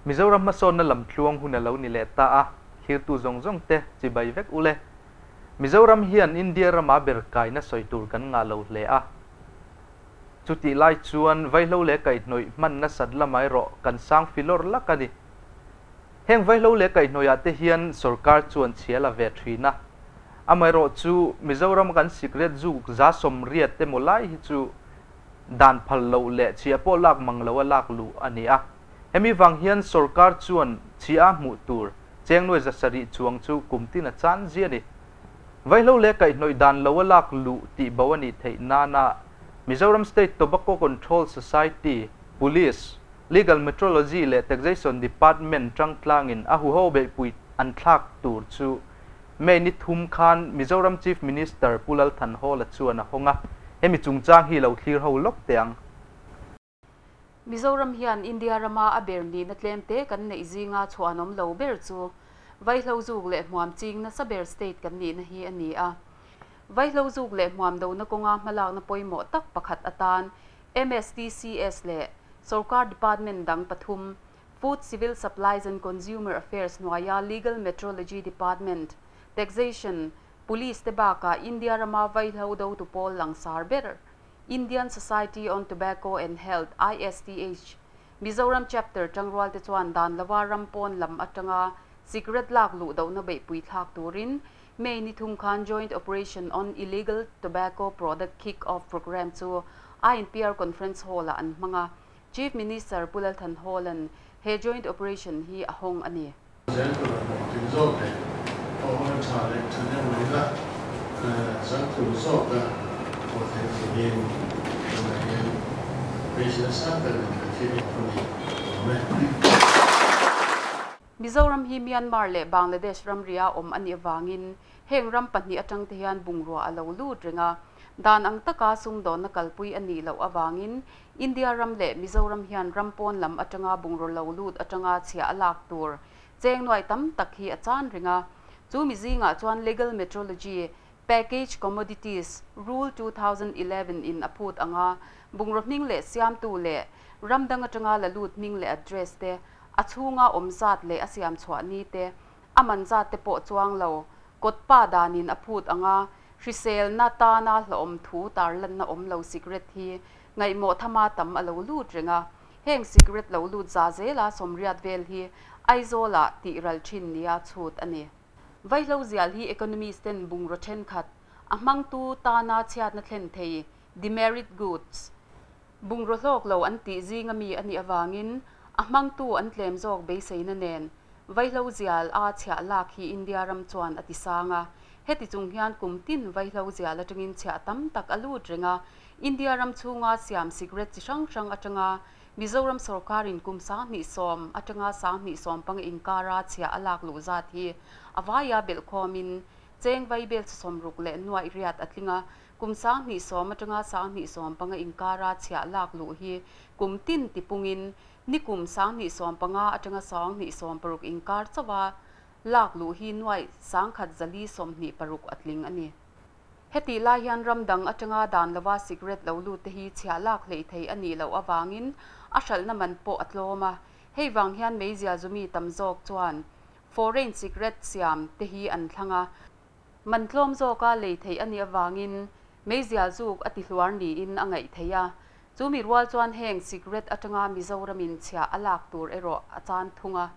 Mizoram hmasawnna lamtluang hun a lo ni leh ta a, thlirtu zawng zawng te chibai vek ule. Mizoram hian India rama ber kaina sawi tur kan ngah lo hle a. Chutih lai chuan vaihlo leh kaihhnawih hman nasat lamah erawh kan sang filawr lak a ni. Heng vaihlo leh kaihhnawihah te hian sorkar chuan chhia la ve thin a. Amaherawhchu Mizoram kan sikret zuk 80% emaw lai hi chu dan phal loh leh chhia pawh lak mang loa lak luh a ni a. Hemi vang hian sorkar chuan chhia hmuh tur cheng nuai 700 chuang chu kum tin a chan zia a ni. Vaihlo leh kaihhnawih dan loa lak luh tih bo a nih theih nana Mizoram State Tobacco Control Society, Police, Legal Metrology leh Taxation Department tangtlangin a huho beihpui an thlak tur chu May ni 3 khan Mizoram Chief Minister Pu Lal Thanhawla chuan a hawng a, hemi chungchang hi lo thlir ho lawk teh ang. Mizoram hian India rama a ber nihna tlemte kan neih zinga chhuanawm lo ber chu Vaihlo zuk leh hmuam ching nasa ber state kan nihna hi a ni a. Vaihlo zuk leh hmuam dona kawnga hmalakna pawimawh tak pakhat atan MSTCS leh sorkar department dang pathum Food, Civil Supplies and Consumer Affairs hnuaia Legal Metrology Department, Taxation, Police te bakah India rama vaihlo dotu pawl langsar ber Indian Society on Tobacco and Health, ISTH, Mizoram Chapter tangrual te chuan dan lova ram pawn lam atanga cigarette lak luh dohna beihpui thlak turin May ni 3 khan Joint Operation on Illegal Tobacco Product Kick-Off Programme chu INPR Conference Hall-ah an hmang a. Chief Minister Pu Lal Thanhawla'n he joint operation hi a hawng a ni. Zel tura hlawhtling zawk leh awmna tha leh thahnem ngaihna changtlung zawka pawh theih turin tunah hian beiseina sang tak nen kan thlir awk a ni awm e. Mizoram hi Myanmar leh Bangladesh ramria awm a nih avangin heng ram pahnih atang te hian bungrua a lo lut reng a. Dan ang taka sumdawnna kalpui a nih loh avangin India ram leh Mizoram hian ram pawn lam atanga bungraw lo lut atanga chhia a lak tur cheng nuai tam tak hi a chan reng a. Chu mi zingah chuan Legal Metrology, Package Commodities, Rule 2011 in a phut anga bungraw hming leh siamtu leh ram dang atanga la lut hming leh address te, a chhunga awm zat leh a siam chhuah ni te, a man zat te pawh chuang lo, kawtpa danin a phut anga hriselna tana hlawm thu tarlanna awm lo cigarette hi ngaihmawh thama tam a lo lut reng a. Heng cigarette lo lut za zela 80 vel hi Aizawlah tih ral thin nia chhut a ni. Vaihlo zial hi economist ten bungraw thenkhat a hmangtu tana chhiatna thlen thei demerit goods, bungraw hlawk lo an tih zinga mi a nih avangin a hmangtu an tlem zawk beiseina nen vaihlo zial a chhiah lak hi India ram chuan a ti sang a. Heti chung hian kum tin vaihlo zial atangin chhiah tam tak a lut reng a. India ram chhunga siam cigarette chi hrang hrang atanga Mizoram sorkarin kum 2010 atanga 2015 inkara chhiah a lak luh zat hi a vaia belhkhawmin cheng vaibel 60 leh nuai riat a tling a. Kum 2010 atanga 2015 inkara chhiah lak luh hi kum tin tipungin ni kum 2015 atanga 2016 inkar chawa lak luh hi nuai 1,426 a tling a ni. Heti lai hian ram dang atanga dan lova cigarette lo lut te hi chhiah lak hlei thei a nih loh awangin a hralhna man pawh a tlawm a. Hei vang hian meizial zumi tam zawk chuan foreign cigarette siam te hi an thlang a. Man tlawm zawka lei thei a nih awangin meizial zuk a ti hluar niin a ngaih thei a. Chu mi rual chuan heng cigarette atanga Mizoramin chhiah a lak tur erawh a chan thung a.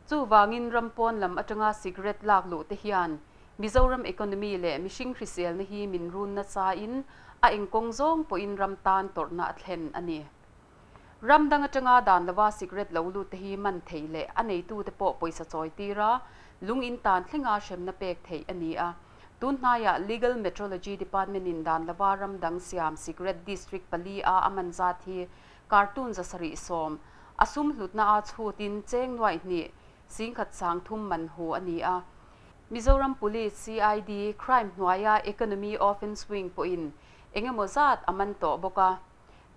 Chu wangin ram pawn lam atanga cigarette lak luh te hian Mizoram economy leh mihring hriselna hi min run na cha in a engkawng zawng pawhin ram tan tawrhna a thlen a ni. Ram dang atanga dan lova cigarette lo lut te hi man thei leh a neitu te pawh pawisa chawi tira lung in tan thlenga hremna pek theih a ni a. Tun hnaiah Legal Metrology Department in dan lova ram dang siam cigarette district pali a aman zat hi cartoon 710 a sum hlutna a chhutin cheng nuai hnih 10,030 man hu a ni a. Mizoram Police CID Crime hnuaia Economy Offence Wing pawhin engemaw zat a man tawh bawk a.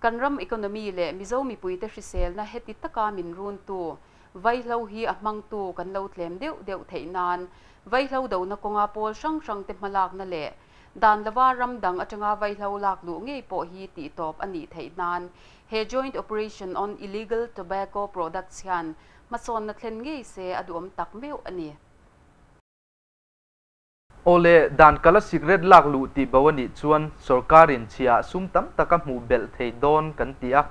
Kan ram economy leh Mizo mipuite hriselna heti taka min run tu vaihlo hi a hmangtu kan lo tlem deuh deuh theih nan vaihlo dona kawnga pawl hrang hrang te hmalakna leh dan lova ram dang atanga vaihlo lak luh ngei pawh hi tih tawp a nih theih nan he Joint Operation on Illegal Tobacco Products hian hmasawnna thlen ngei se a duhawm tak meuh a ni. Awle, dan kala sikret lak luh tih bo a nih chuan sorkarin chhiah sum tam tak a hmuh belh thei dawn kan ti a.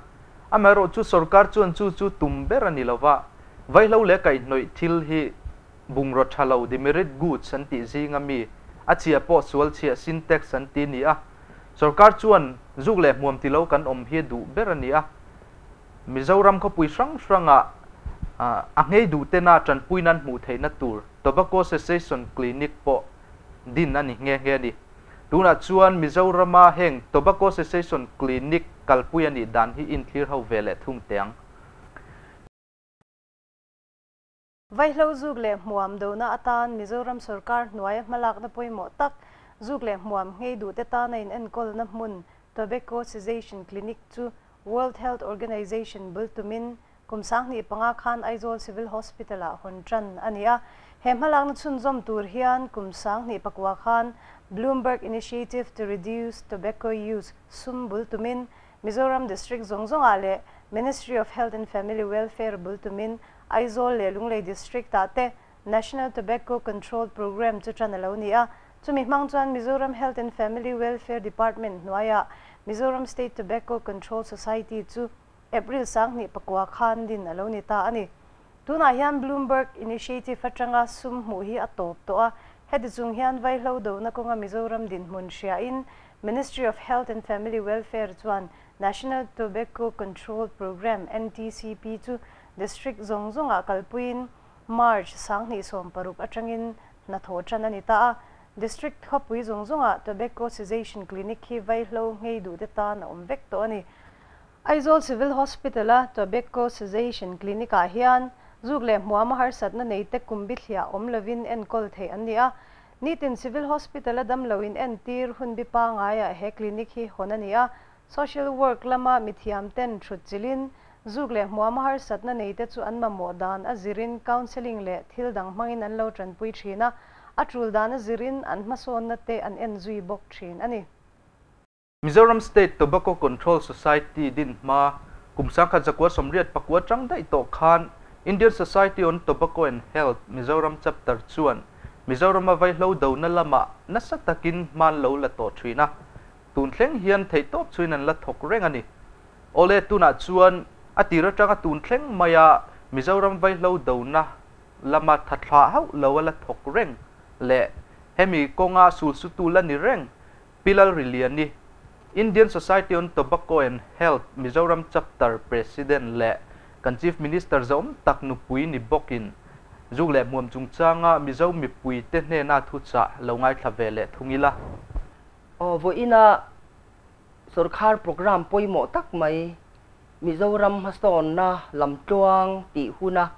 Amaherawhchu sorkar chuan chu chu tum ber a ni lo va, vaihlo leh kaihhnawih thil hi bungraw tha lo, demerit goods, an tih zinga mi, a chhia pawh sual chhiah, sin tax, an ti ni a. Sorkar chuan zuk leh hmuam ti lo kan awm hi a duh ber a ni a. Mizoram khawpui hrang hrangah a nghei duh tena tanpui nan hmuh theihna tur Tobacco Cessation Clinic pawh din a ni nghe nghe a ni. Tunah chuan Mizorama heng Tobacco Cessation Clinic kalpui a nih dan hi inthlir ho ve leh thung teh ang. Vaihlo zuk leh hmuam dona atan Mizoram sorkar hnuaia hmalakna pawimawh tak, zuk leh hmuam nghei duhte tana inenkawlna hmun Tobacco Cessation Clinic chu World Health Organization bul tumin kum 2005 khan Aizawl Civil Hospital-ah hawn tan a ni a. He hmalakna chhunzawm tur hian kum 2009 khan Bloomberg Initiative to Reduce Tobacco Use sum bul tumin Mizoram District zawng zawngah leh Ministry of Health and Family Welfare bul tumin Aizawl leh Lunglei District-ah te National Tobacco Control Programme chu tan a lo ni a. Chumi hmang chuan Mizoram Health and Family Welfare Department hnuaiah Mizoram State Tobacco Control Society chu April 2009 khan din a lo ni ta a ni. Tunah hian Bloomberg Initiative atanga sum hmuh hi a tawp tawh a, heti chung hian vaihlo dona kawnga Mizoram dinhmun hriain Ministry of Health and Family Welfare chuan National Tobacco Control Programme, NTCP, chu District zawng zawngah kalpuiin March 2016 atangin hnathawh tan a ni ta a. District khawpui zawng zawngah Tobacco Cessation Clinic hi vaihlo nghei duhte tan a awm vek tawh a ni. Aizawl Civil Hospital-a Tobacco Cessation Clinic-ah hian zuk leh hmuam a harsatna neite kum bithliah awm lovin enkawl theih an ni a. Nitin Civil Hospital-a damlo in entir hun bi pangaiah he clinic hi hawn a ni a. Social work lama mithiam ten thut chilin zuk leh hmuam a harsatna neite chu an mamawh dan a zirin counselling leh thil dang hmangin an lo tanpui thin a, a tul dan a zirin an hmasawnna te an en zui bawk thin a ni. Mizoram State Tobacco Control Society din hma kum 1989 tang daih tawh khan Indian Society on Tobacco and Health Mizoram Chapter chuan Mizorama vaihlo dona lama nasa takin hman lo la tawh thin a. Tun thleng hian theihtawp chuin an la thawk reng a ni. Awle tunah chuan a tir atanga tun thleng maia Mizoram vaihlo dona lama thathla hauh lo a la thawk reng leh hemi kawnga sulsutu la ni reng Pi Lalriliani, Indian Society on Tobacco and Health Mizoram Chapter President leh kan Chief Minister zawm tak nupui ni bawkin zuk leh hmuam chungchanga Mizo mipuite hnena thuchah lo ngaithla ve leh thung ila. Aw vawiina sorkar programme pawimawh tak mai Mizoram hmasawnna lamtluang tih huna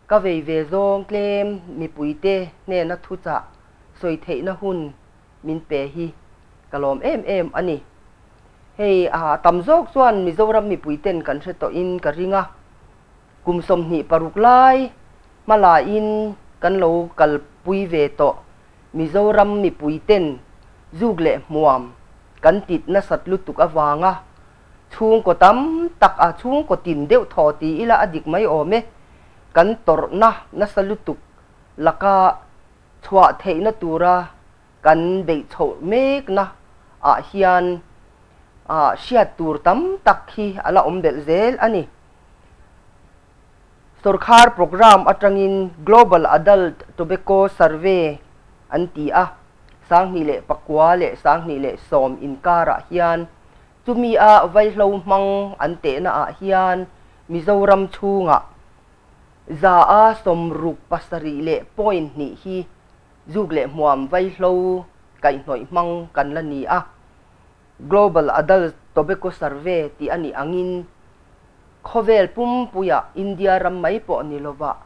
ka vei ve zawng tlem mipuite hnena thuchah sawi theihna hun min pe hi ka lawm em em a ni. Hei a tam zawk chuan Mizoram mipuiten kan hre tawhin ka ring a, kum 26 lai hmalain kan lo kalpui ve tawh Mizoram mipuiten zuk leh hmuam kan tit nasat lutuk awanga chhungkaw tam tak a chhungkaw tin deuh thaw ti ila a dik mai awm e kan tawrhna nasa lutuk laka chhuah theihna tura kan beih chhoh mekna ah hian a hriat tur tam tak hi ala awm belh zel a ni. Sorkar programme atangin Global Adult Tobacco Survey an ti a, 2009 leh 2010 inkarah hian chumi a vaihlo hmang an tehna ah hian Mizoram chhungah za a 67 leh point hnih hi zuk leh hmuam vaihlo kaihhnawih hmang kan la ni a. Global Adult Tobacco Survey tih a nih angin khawvel pumpuia India ram mai pawh ni lova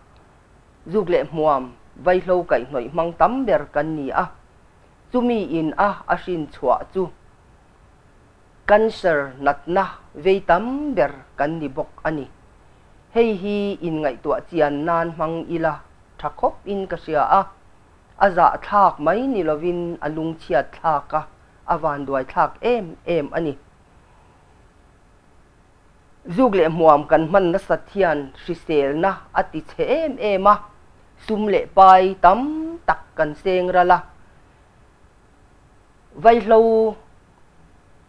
zuk leh hmuam vaihlo kaihhnawih hmang tam ber kan ni a. Chumi in a a hrin chhuah chu cancer natna vei tam ber kan ni bawk a ni. Hei hi in ngaihtuah chian nan hmang ila tha khawp in ka hria a, a zah thlak mai ni lovin a lungchhiat thlak a, a van duai thlak em em a ni. Zuk leh hmuam kan hman nasat hian hriselna a ti chhe em em a, sum leh pai tam tak kan seng ral a. Vaihlo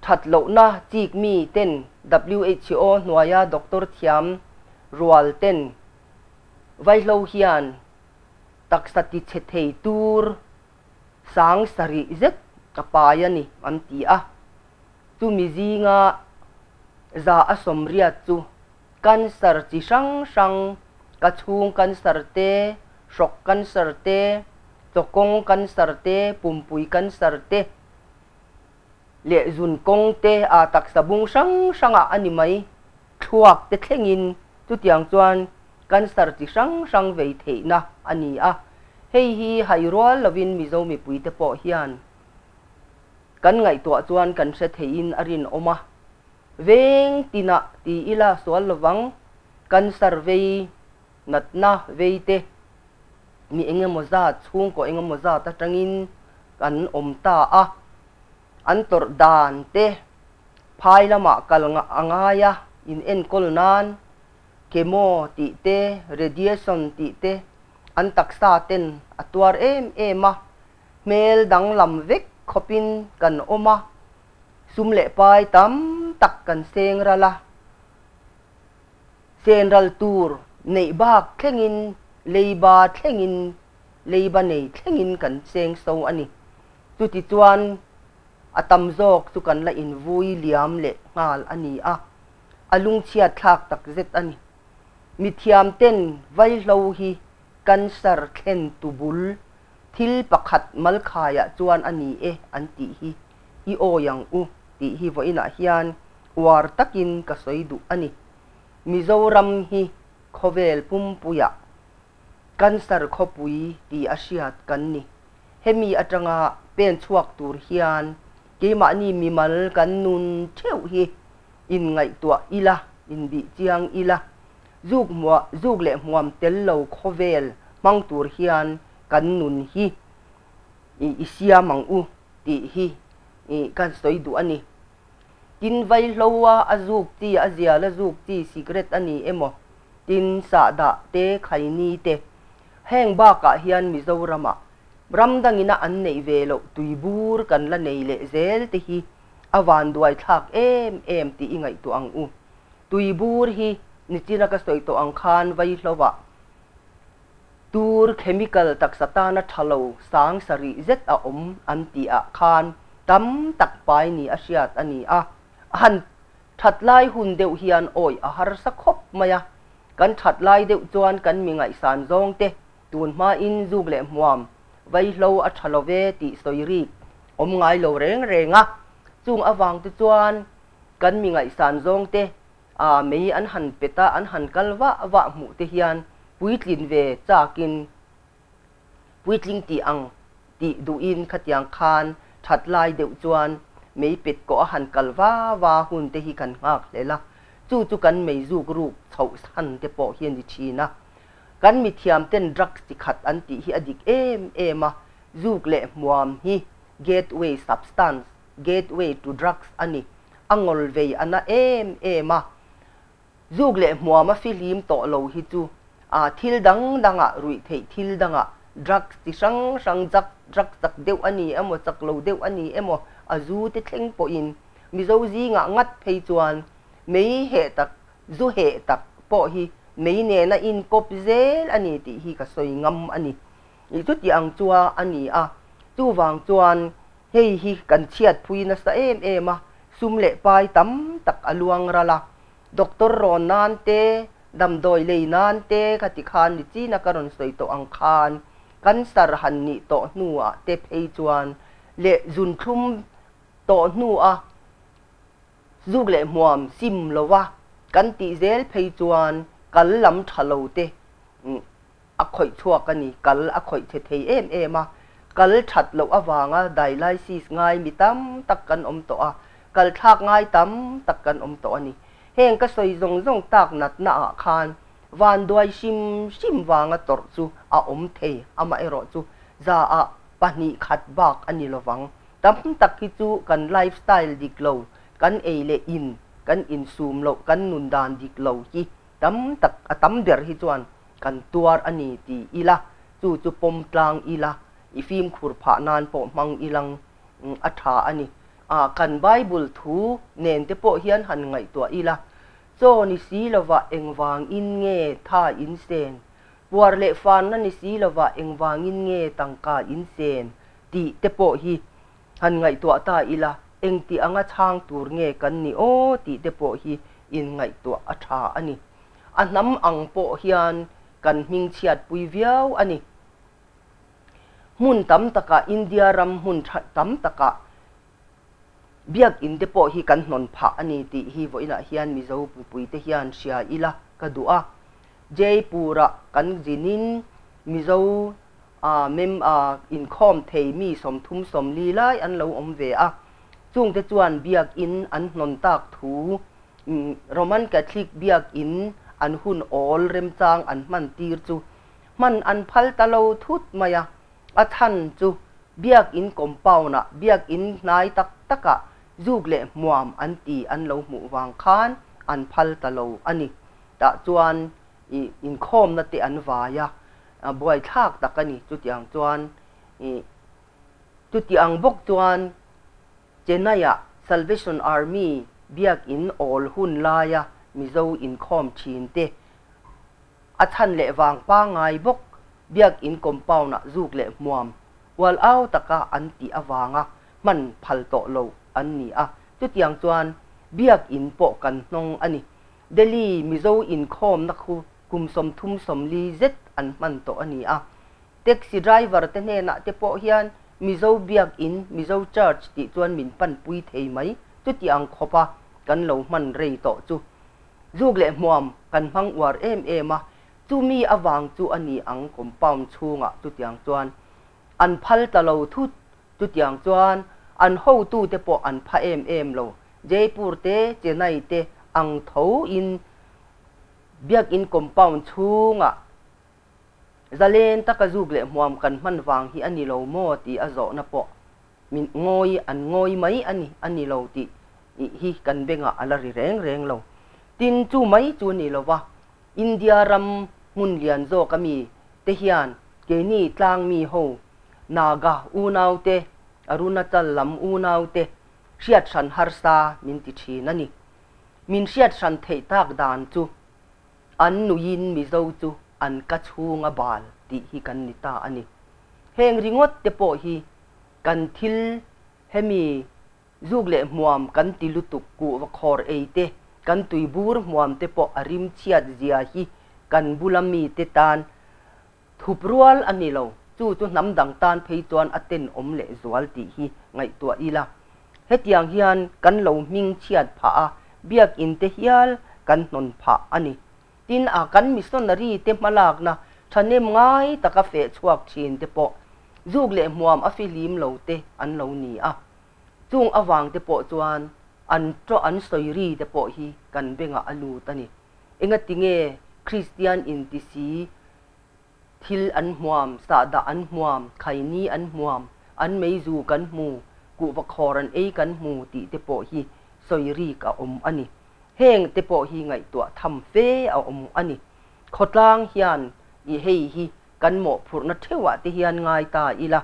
that lohna chik mi ten WHO hnuaia doctor thiam rual ten vaihlo hian taksa ti chhe thei tur 70 zet a pai a ni an ti a. Chumi zinga 180 chu cancer chi hrang hrang, ka chhung cancer te, hrawk cancer te, chawkawng cancer te, pumpui cancer te leh zun kawng te a taksa bung hrang hrangah a ni mai. Thluak te thlengin chutiang chuan cancer chi hrang hrang vei theihna a ni a. Hei hi hai rual lovin Mizo mipuite pawh hian kan ngaihtuah chuan kan hre theiin a rinawm a. Veng tinah ti ila sual lovang, cancer vei natna vei te mi engemaw zat, chhungkaw engemaw zat atangin kan awm ta a. An tawrh dan te phai lamah kal a ngai a, in enkawl nan chemo tih te, radiation tih te an taksa ten a tuar em em a. Hmel danglam vek khawpin kan awm a, sum leh pai tam tak kan seng ral a, sen ral tur neih bak thlengin, leiba thlengin, leiba nei thlengin kan seng so a ni. Chutichuan a tam zawk chu kan la invui liam leh nghal a ni a, a lungchhiat thlak takzet a ni. Mithiam ten vaihlo hi cancer thlen tu bul thil pakhat malkhaiah chuan a ni e an tih hi i awi ang u tih hi vawiinah hian uar takin ka sawi duh a ni. Mizoram hi khawvel pumpuiah cancer khawpui ti a hriat kan ni. Hemi atanga pen chhuak tur hian keimahni mimal kan nun theuh hi inngaihtuah ila, inbih chiang ila. Zuk hmuah, zuk leh hmuam tel lo khawvel hmang tur hian kan nun hi i siam ang u tih hi kan sawi duh a ni. Tin vaihloa a zuk chi, a zial a zuk chi cigarette a ni emaw, tin sahdah te, khaini te. Heng bakah hian Mizoramah ram dangina an neih ve loh tuibur kan la nei leh zel te hi a vanduai thlak em em tih i ngaihtuah ang u. Tuibur hi nichina ka sawi tawh ang khan vaihloah tur chemical taksa tana tha lo 70 zet a awm an tih ah khan tam tak pai ni a hriat a ni a. A han that lai hun deuh hian awi a harsa khawp mai a, kan that lai deuh chuan kan mi ngaihsan zawng te tun hmain zuk leh hmuam vaihlo a tha lo ve tih sawi rik awm ngai lo reng reng a. Chung avang te chuan kan mi ngaihsan zawng te a mei an han pet a, an han kal vah vah hmuh te hian puitlin ve chakin puitling tih ang tih duhin khatiang khan that lai deuh chuan mei pet kawh a han kal va va hun te hi kan nghak hlel a, chu chu kan mei zuk ruk chhoh san te pawh hi a ni thin a. Kan mithiam ten drugs chi khat an tih hi a dik em em a, zuk leh hmuam hi gateway substance, gateway to drugs a ni. A ngawl vei a na em em a, zuk leh hmuam a fihlim tawh lo hi chu a thil dang dangah ruih theih thil dangah drugs chi hrang hrang jak drugs chak deuh a ni emaw chak lo deuh a ni emaw a zu te thleng pawhin Mizo zingah ngat phei chuan mei heh tak zu heh tak pawh hi mei nena inkawp zel a ni tih hi ka sawi ngam a ni. I chuti ang chua a ni a, chuvang chuan hei hi kan chhiatpui nasa em em a, sum leh pai tam tak a luang ral a, doctor rawn nan te, damdawi lei nan te ka ti khan ni china ka rawn sawi tawh ang khan cancer han nih tawh hnuah te phei chuan leh zunthlum tawh hnua zuk leh hmuam sim lova kan tih zel phei chuan kal lam tha lo te a khawih chhuak a ni, kal a khawih che thei em em a, kal that loh avanga dialysis ngai mi tam tak kan awm tawh a, kal thlak ngai tam tak kan awm tawh a ni. Heng ka sawi zawng zawng tak natna ah khan vanduai hrim hrim vanga tawrh chu a awm thei, amaherawh chu 2% bak a ni lovang. Tam tak hi chu kan lifestyle dik lo, kan ei leh in kan insum loh, kan nun dan dik lo hi tam tak, a tam ber hi chuan kan tuar a ni ti ila, chu chu pawm tlang ila, i fimkhur phah nan pawh hmang ilang a tha a ni. Kan Bible thu nen te pawh hian han ngaihtuah ila, Chaw ni si lovah engvangin nge tha in sen? Puar leh fanna ni si lovah engvangin nge tangka in sen? tih te pawh hi han ngaihtuah ta ila, engti anga chhang tur nge kan ni aw tih te pawh hi inngaihtuah a tha a ni. A hnam ang pawh hian kan hmingchhiatpui viau a ni. Hmun tam takah India ram hmun tha tam takah Biakinn te pawh hi kan hnawn phah a ni tih hi vawiinah hian Mizo mipuite hian hria ila ka duh a. Jaipur-ah kan zinin Mizo mem inkhawm thei mi 30, 40 lai an lo awm ve a. Chungte chuan Biakinn an hnawn tak thu Roman Catholic Biakinn an hun awl remchang an hman tir chu hman an phal ta lo thut mai a. A chhan chu Biakinn compound-ah Biakinn hnai tak takah zuk leh hmuam an ti an lo hmuh vang khan an phal ta lo a ni. Tah chuan ih inkhawmna te an vai a, buaithlak tak a ni. Chutiang chuan ih chuti ang bawk chuan Chennai-ah Salvation Army Biakinn awl hun laia Mizo inkhawm thin te A chhan leh vang pangngai bawk Biakinn compound-ah zuk leh hmuam ual au taka an tih avanga hman phal tawh lo an ni a, chutiang chuan Biakinn pawh kan hnawng a ni. Delhi Mizo inkhawmna khu kum 30, 40 zet an hman tawh a ni a. Taxi driver te hnenah te pawh hian Mizo Biakinn, Mizo Church tih chuan min panpui thei mai, chutiang khawpa kan lo hman rei tawh chu. Zuk leh hmuam kan hmang uar em em a, chumi avang chu a ni ang compound chhungah chutiang chuan an phal ta lo thut, chutiang chuan an hotute pawh an pha em em lo, Jaipur te Chennai te ang tho in Biakin compound chhungah zalen taka zuk leh hmuam kan hman vang hi a ni lo maw tih a zawhna pawh Min ngawi an ngawi mai a ni, a ni lo tih hi kan bengah a la ri reng reng lo. Tin, chu mai chu a ni lo va, India ram hmun lian zawk a mi te hian keini tlang mi ho, Naga unau te, Arunachal lam unau te hriat hran harsa min ti thin a ni. Min hriat hran theih tak dan chu an nuiin Mizo chu an ka chhunga bal tih hi kan ni ta a ni. Heng ringawt te pawh hi kan thil hemi zuk leh hmuam kan ti lutuk kuhva khawr ei te, kan tuibur hmuam te pawh a rim chhiat zia hi kan bula mite tan thup rual a ni lo. Chu chu hnam dang tan phei chuan a tenawm leh zual tih hi ngaihtuah ila. Hetiang hian kan lo hming chhiat phah a, biakinn te hial kan hnawn phah a ni. Tin, a kan missionary te hmalakna thahnem ngai taka feh chhuak thin te pawh zuk leh hmuam a fihlim lo te an lo ni a. Chung avang te pawh chuan an to an sawi ri te pawh hi kan bengah a lut a ni. Engati nge Kristian inti si thil an hmuam, sahdah an hmuam, khaini an hmuam, an meizu kan hmu, kuhva khawr an ei kan hmu tih te pawh hi sawi rik a awm a ni. Heng te pawh hi ngaihtuah tham fe a awm a ni. Khawtlang hian i hei hi kan mawhphurhna theuhah te hian ngai ta ila,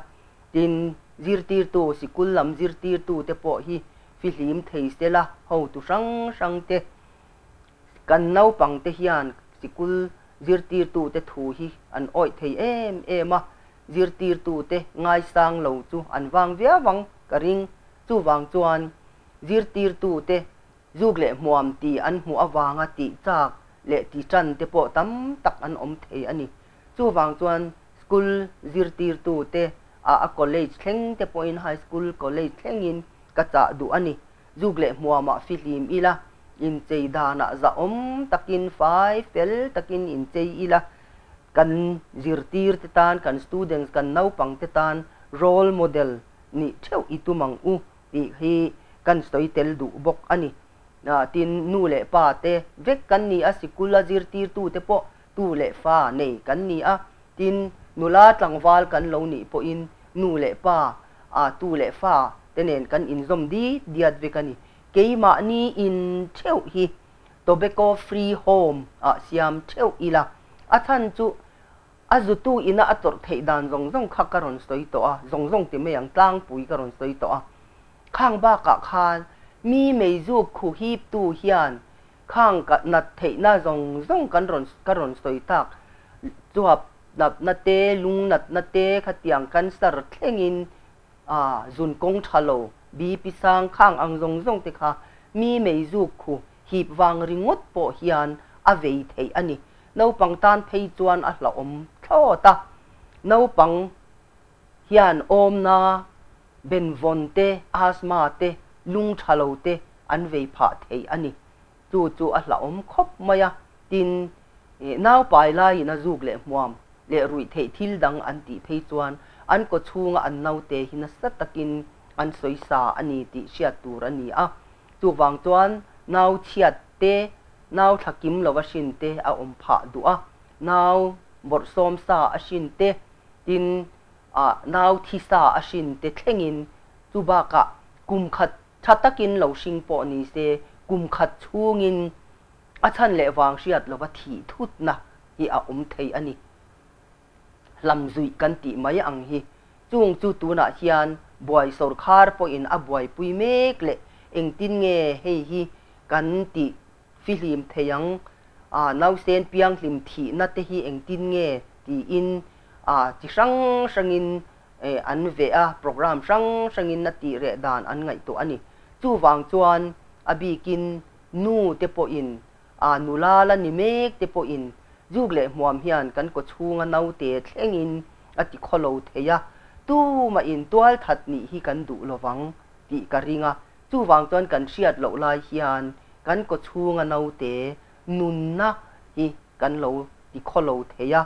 tin zirtirtu, sikul lam zirtirtu te pawh hi fihlim thei sela hotu hrang hrang te kan naupang te hian sikul zirtirtu te thu hi an awih thei em em a, zirtirtu te ngaisang lo chu an vang viau ang ka ring. Chuvang chuan zirtirtu te Zuk leh hmuam tih an hmuh avanga tih chak leh ti tan te pawh tam tak an awm thei a ni. Chuvang chuan school zirtirtu te ah a college thleng te pawhin high school college thlengin ka chah duh a ni. Zuk leh hmuamah fihlim ila, inchei danah zahawm takin fai fel takin inchei ila, kan zirtir te tan, kan students, kan naupang te tan role model nih theuh i tum ang u. Tih hi kan sawi tel duh bawk a ni. Tin, nu leh pa te vek kan ni a, sikul a zirtirtu te pawh tu leh fa nei kan ni a. Tin, nula tlangval kan lo nih pawhin nu leh pa, tu leh fa te nen kan inzawm dit diat vek a ni. Keimahni in theuh hi tobacco free home ah siam theuh ila, a chhan chu a zutu ina a tawrh theih dan zawng zawng kha ka rawn sawi tawh a, zawng zawng ti mai ang tlangpui ka rawn sawi tawh a. Khang bakah khan mi meizuk khu hiptu hian khang ka nat theihna zawng zawng kan rawn ka rawn sawi tak chuap natna te, lung natna te khatiang cancer thlengin a zun kawng tha lo, BP sang khang ang zawng zawng te kha mi meizuk khu hip vang ringawt pawh hian a vei theih a ni. Naupang tan phei chuan a hlauhawm thlawt a, naupang hian awmna benvawn te, asthma te, lung tha lo te an vei phah thei a ni. Chu chu a hlauhawm khawp mai a, tin, nau pai laiin a zuk leh hmuam leh ruih theih thil dang an tih phei chuan an kaw chhunga an naute hi nasa takin an sawi sa a ni tih hriat tur a ni a. Chuvang chuan nau chhiat te, nau thla kim lova hrin te a awm phah duh a, nau bawrhsawm sa a hrin te, tin, nau thi sa a hrin te thlengin chu bakah kum khat tha takin lo hring pawh ni se kum khat chhungin a chhan leh vang hriat lova thih thutna hi a awm thei a ni. Hlam zuih kan tih mai ang hi. Chung chu tunah hian buai sawrkhar pawhin a buaipui mek leh engtin nge hei hi kan tih fihlim thei ang, a nausen pianghlim thihna te hi engtin nge tiin a chi hrang hrangin an veh a, program hrang hrangin a tih reh dan an ngaihtuah a ni. Chuvang chuan a bikin nu te pawhin a nula la ni mek te pawhin zuk leh hmuam hian kan kaw chhunga naute thlengin a ti khawlo thei a, tumahin tual that nih hi kan duh lovang tih ka ring a, chuvang chuan kan hriat loh lai hian kan kaw chhunga naute nunna hi kan lo ti khawlo thei a,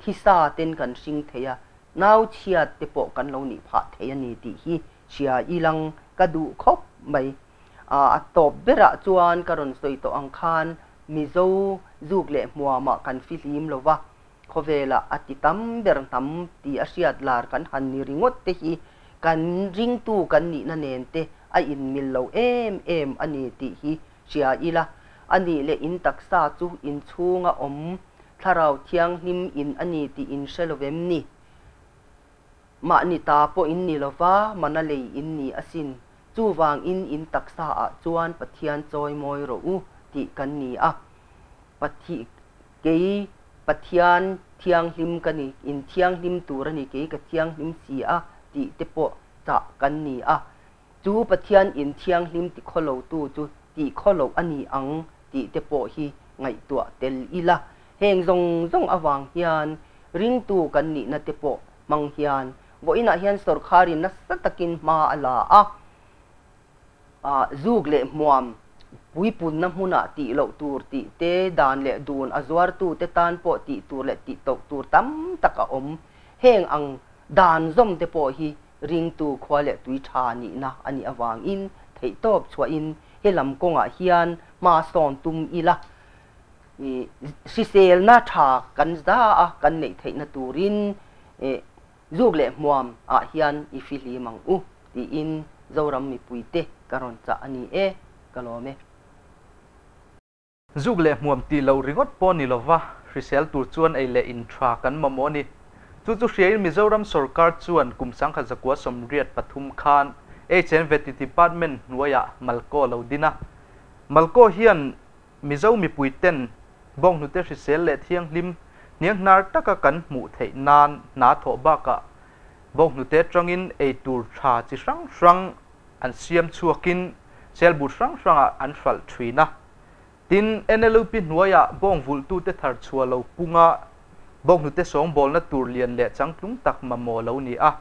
thisa ten kan hring thei a, nau chhiat te pawh kan lo nih phah thei a ni tih hi hria ilang ka duh khawp mai. A tawp berah chuan ka rawn sawi tawh ang khan Mizo zuk leh hmuamah kan fihlim lo va, khawvelah a ti tam ber hnam ti a hriat lar kan han ni ringawt te hi kan ringtu kan nihna nen te a inmil lo em em a ni tih hi hria ila. A nih leh in taksa chu inchhunga awm Thlarau Thianghlim in a ni tih in hre lo vem ni? Mahni ta pawh in ni lova, mana lei in ni asin. Chuvang in in taksa ah chuan Pathian chawi mawi rawh u tih kan ni a. Pathi, kei Pathian thianghlim ka ni, in thianghlim tur a ni, kei ka thianghlim si a tih te pawh chah kan ni a. Chu Pathian in thianghlim ti khawlo tu chu tih khawloh a ni ang tih te pawh hi ngaihtuah tel ila. Heng zawng zawng avang hian ringtu kan nihna te pawh hmang hian vawiinah hian sawrkharin nasa takin hma a la a, zuk leh hmuam puipunna hmunah tih loh tur tih te, dan leh dun a zuartute tan pawh tih tur leh tih toh tur tam tak a awm. Heng ang dan zawm te pawh hi ringtu khua leh tui tha nihna a nih avangin theihtawp chhuahin he lam kawngah hian hma sawn tum ila. Hriselna tha kan za a kan neih theihna turin zuk leh hmuam ah hian i fihlim ang u tiin Zoram mipuite ka rawn chah a ni e, ka lawm e. Zuk leh hmuam tih loh ringawt pawh ni lova, hrisel tur chuan ei leh in tha kan mamawh a ni. Chu chu hriain Mizoram sorkar chuan kum 1983 khan HNVT Department hnuaiah Malco lo din a. Malco hian Mizo mipui ten bawnghnute hrisel leh thianghlim hnianghnar taka kan hmuh theih nan hna thawh bakah bawnghnute atangin ei tur tha chi hrang hrang an siam chhuakin chelbut hrang hrangah an hralh thin a. Tin, NLUP hnuaiah bawngvulhtute thar chhuah lo punga bawnghnute sawngbawlna tur lian leh changtlung tak mamawh lo ni a.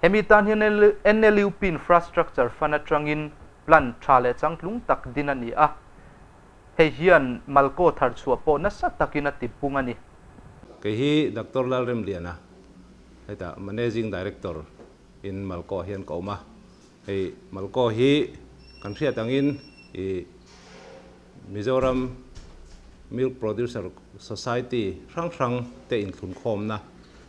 Hemi tan hian NLUP Infrastructure Fund atangin plan tha leh changtlung tak din a ni a, hei hian Malco thar chhuah pawh nasa takin a ti pung a ni. Kei hi Doctor Lalremliana, hetah Managing Director in Malco hian ka awm a. Hei Malco hi kan hriat angin i Mizoram Milk Producer Society hrang hrang te inthlunkhawmna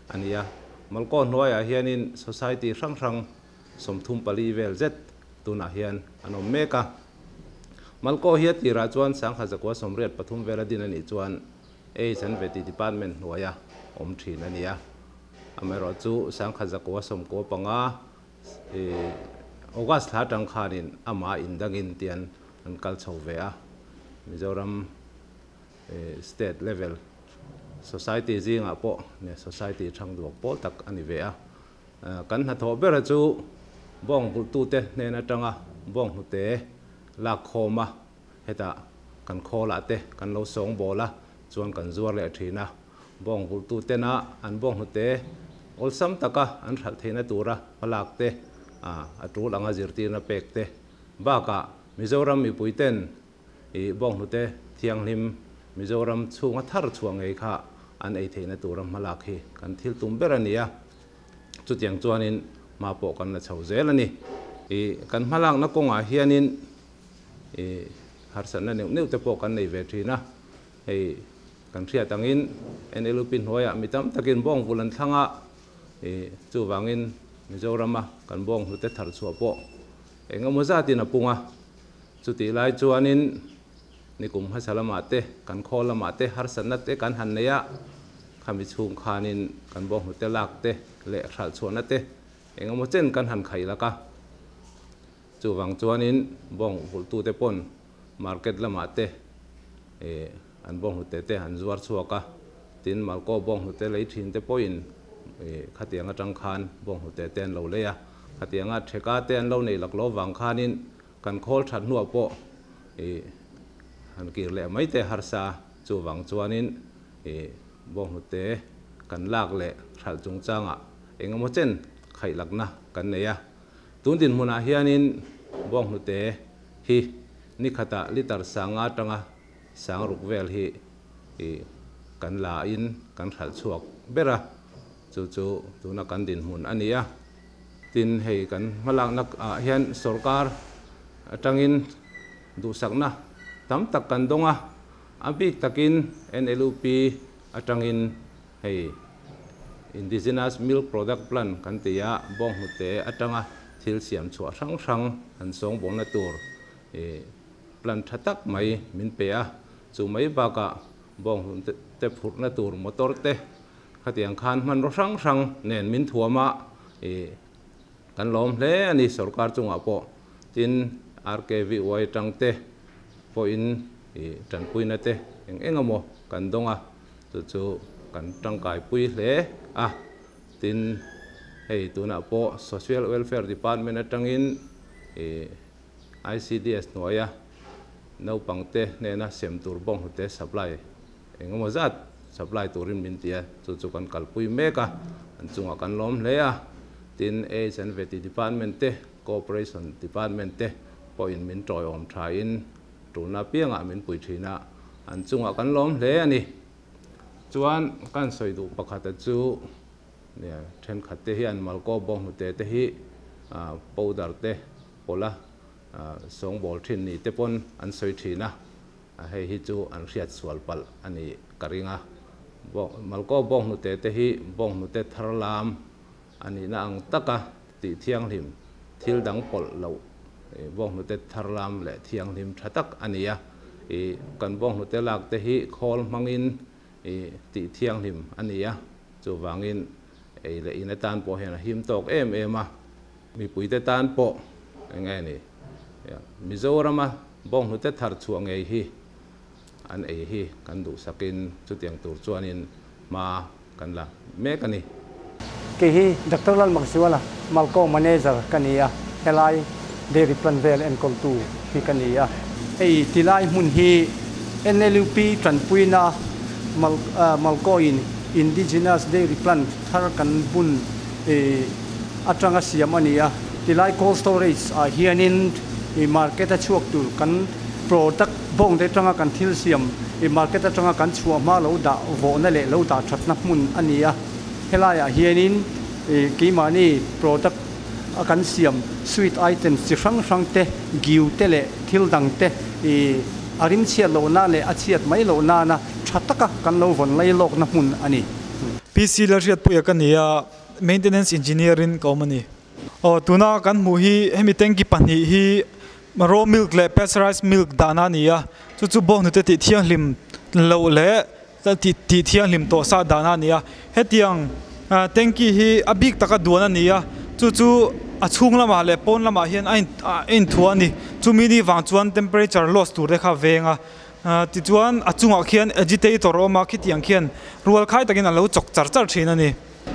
a ni a. Malco hnuaiah hianin Society hrang hrang 34 vel zet tunah hian an awm mek a. Malko hi a tirah chuan 1983 vela din a nih chuan Age and Vety Department hnuaia awm thin a ni a. Amaherawhchu 1995 August thla atang khanin amah indangin tian an kal chho ve a. Mizoram State level society zingah pawh society thang duak pawl tak a ni ve a. Kan hnathawh bera chu bawng vulhtute hnen atanga bawng hnute lak khawm a, hetah kan khawlah te kan lo sawng bawl a, chuan kan zuar leh thin a. Bawng vulhtutena an bawng hnute awlsam taka an hralh theihna tura hmalak te, a tul anga zirtirna pek te bakah Mizoram mipuiten I bawnghnute thianghlim Mizoram chhunga thar chhuah ngei kha an ei theihna tura hmalak hi kan thil tum ber a ni a, chutiang chuanin hma pawh kan la chho zel a ni. I kan hmalakna kawngah hianin i harsatna neuh neuh te pawh kan nei ve thin a, hei kan hriat angin NLUP hnuaiah mi tam takin bawngvul an thlang a, i chuvangin Mizorama kan bawnghnute thar chhuah pawh eng emaw zatin a pung a. Chutih lai chuanin nikum hmasa lamah te, kan khaw lamah te harsatna te kan han nei a, khami chhung khanin kan bawnghnute lak te leh hralh chhuahna te eng emaw chen kan han khaih lak a. Chuvang chuanin bawng vulhtute pawn market lamah te an bawnghnute te an zuar chhuak a, tin Malko bawnghnute lei thin te pawhin khatiang atang khan bawnghnute te an lo lei a, khatianga theka te an lo neih lak lo vang khanin Kan khawl that hnuah pawh i han kir leh mai te harsa chuvang chuanin i bawnghnute kan lak leh hralh chungchangah eng emaw chen khaih lakna kan nei a. Tun dinhmunah hianin bawnghnute hi ni khatah litre sanga atanga sang ruk vel hi i kan la in kan hralh chhuak ber a, chu chu tuna kan dinhmun a ni a. Tin, hei kan hmalakna ah hian sorkar atangin duhsakna tam tak kan dawng a, a bik takin NLUP atangin hei Indigenous Milk Product Plan kan ti a, bawnghnute atanga thil siam chhuah hrang hrang an sawngbawlna tur plan tha tak mai min pe a, chu mai bakah bawnghnute phurhna tur motor te Khatiang khan hmanraw hrang hrang nen min thuam a, ih kan lawm hle a ni sorkar chungah pawh. Tin, RKVY tang te pawhin ih tanpuina te eng eng emaw kan dawng a, chu chu kan tangkaipui hle a. Tin, hei tunah pawh Social Welfare Department atangin ih ICDS hnuaia naupangte hnena sem tur bawnghnute supply Eng emaw zat supply turin min ti a, chu chu kan kalpui mek a, an chungah kan lawm hle a. Tin, Age and Vety Department te, Cooperation Department te pawhin min tawiawm thain tulna apiangah min pui thin a, an chungah kan lawm hle a ni. Chuan kan sawi duh pakhata chu nia thenkhat te hian Malkaw bawnghnute te hi powder te pawlha sawngbawl thin ni te pawn an sawi thin a. Hei hi chu an hriat sual palh a nih ka ring a. Malkaw bawnghnute te hi bawnghnute thar lam a nihna ang taka tih thianghlim thil dang pawlh loh bawnghnute thar lam leh thianghlim tha tak a ni a. Kan bawnghnute lak te hi khawl hmangin tih thianghlim a ni a, chuvangin ei leh in atan pawh hian a him tawk em em a. Mipuite tan pawh eng nge ni? Mizorama bawnghnute thar chhuah ngei hi an ei hi kan duhsakin chutiang tur chuanin hma kan la mek a ni. Kei hi Doctor Lalmakzuala, Malco Manager ka ni a, helai Dairy Plant vel enkawltu hi ka ni a. Hei tilai hmun hi NLUP tanpuina Malco-in Indigenous Dairy Plant thar kan bun atanga siam a ni a, tilai cold storage ah hianin ih market a chhuak tur kan product bawng te atanga kan thil siam ih market atanga kan chhuah hma lo dah vawhna leh lo dah thatna hmun a ni a, helai ah hianin ih keimahni product a kan siam sweet items chi hrang hrang te, giu te leh thil dang te ih a rim chhiat lohna leh a chhiat mai loh nana tha taka kan lo vawn lai lawkna hmun a ni. PC Lalhriatpuia ka ni a. Maintenance Engineer in ka awm a ni. Aw tuna kan hmuh hi hemi tanki pahnih hi Raw milk leh pasteurized milk dahna a ni a, chu chu bawnghnute tih thianghlim loh leh tih thianghlim tawh sa dahna a ni a. Hetiang tanky hi a bik taka duan a ni a, chu chu a chhung lamah leh pawn lamah hian a inthuah a ni. Chumi ni vang chuan temperature loss tur te kha a veng a, tichuan a chungah khian agitator a awm a, khitiang khian rual khai takin a lo chawk char char thin a ni.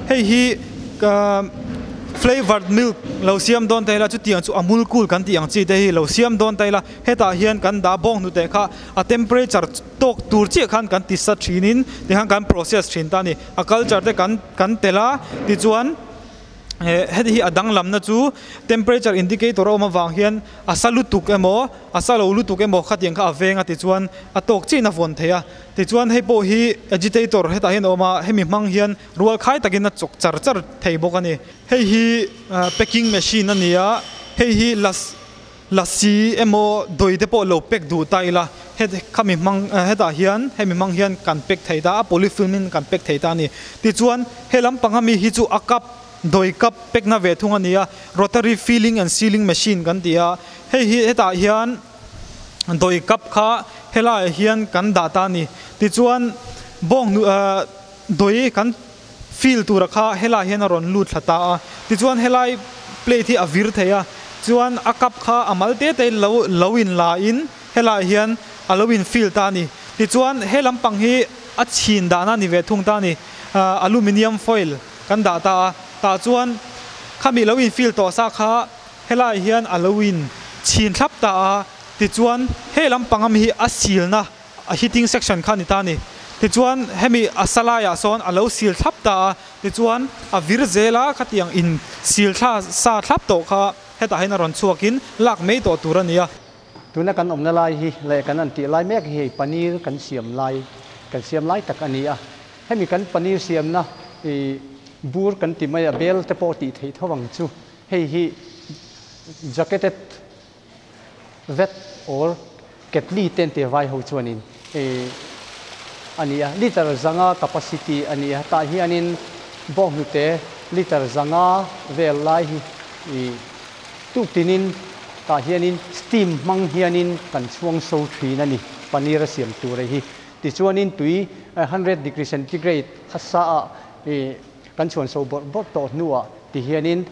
Hei hi flavoured milk lo siam dawn ta ila chutiang chu amul cool kan tih ang chi te hi lo siam dawn ta ila hetah hian kan dah bawng hnute kha a temperature tawk tur chiah khan kan ti sa thin in tikhan kan process thin ta a ni a culture te kan kan tel a tichuan heti hi a danglamna chu temperature indicator a awm avang hian a sa lutuk emaw a sa lo lutuk emaw khatiang kha a veng a tichuan a tawk chiah in a vawn thei a. Tichuan hei pawh hi agitator hetah hian a awm a, hemi hmang hian rual khai takin a chawk char char thei bawk a ni. Hei hi packing machine a ni a, hei hi las lassi emaw dawi te pawh lo pack duh ta ila het khami hmang hetah hian hemi hmang hian kan pack thei ta a, polyfilm in kan pack thei ta a ni. Tichuan he lampang ami hi chu a cup dawi cup pack na ve thung a ni a, rotary filling and sealing machine kan ti a, hei hi hetah hian Dawi kap kha helaiah hian kan dah ta a ni. Tichuan bawng hnu dawi kan fill tura kha helaiah hian a rawn lut thla ta a. Tichuan helai plate hi a vir thei a, chuan a kap kha a mal te te lo lo in la in helaiah hian a lo in fill ta a ni. Tichuan he lampang hi a chhin dahna a ni ve thung ta a ni. Aluminium foil kan dah ta a, tah chuan khami lo in fill tawh sa kha Helai hian a lo in chhin thlap ta a, tichuan he lampang ami hi a silna a heating section kha a ni ta a ni. Tichuan hemi a sa laiah sawn a lo sil thlap ta a, tichuan a vir zel a, khatiang in sil thla sa thlap tawh kha hetah hian a rawn chhuakin lak mai tawh tur a ni a. Tuna kan awmna lai hi leh kan han tih lai mek hi hei paneer kan siam lai, kan siam lai tak a ni a. Hemi kan paneer siamna i bur kan ti mai a, bel te pawh tih theih tho ang chu. Hei hi jacketed vet or ketli te an ti vai ho chuanin a ni a, liter zanga capacity a ni a, tah hianin bawnghnute liter zanga vel lai hi tuk tinin tah hianin steam hmang hianin kan chhuang so thin a ni, paneer a siam tur hi. Tichuanin tui 100 degree centigrade a sa ah Kan chhuan so bawrh bawrh tawh hnuah ti hianin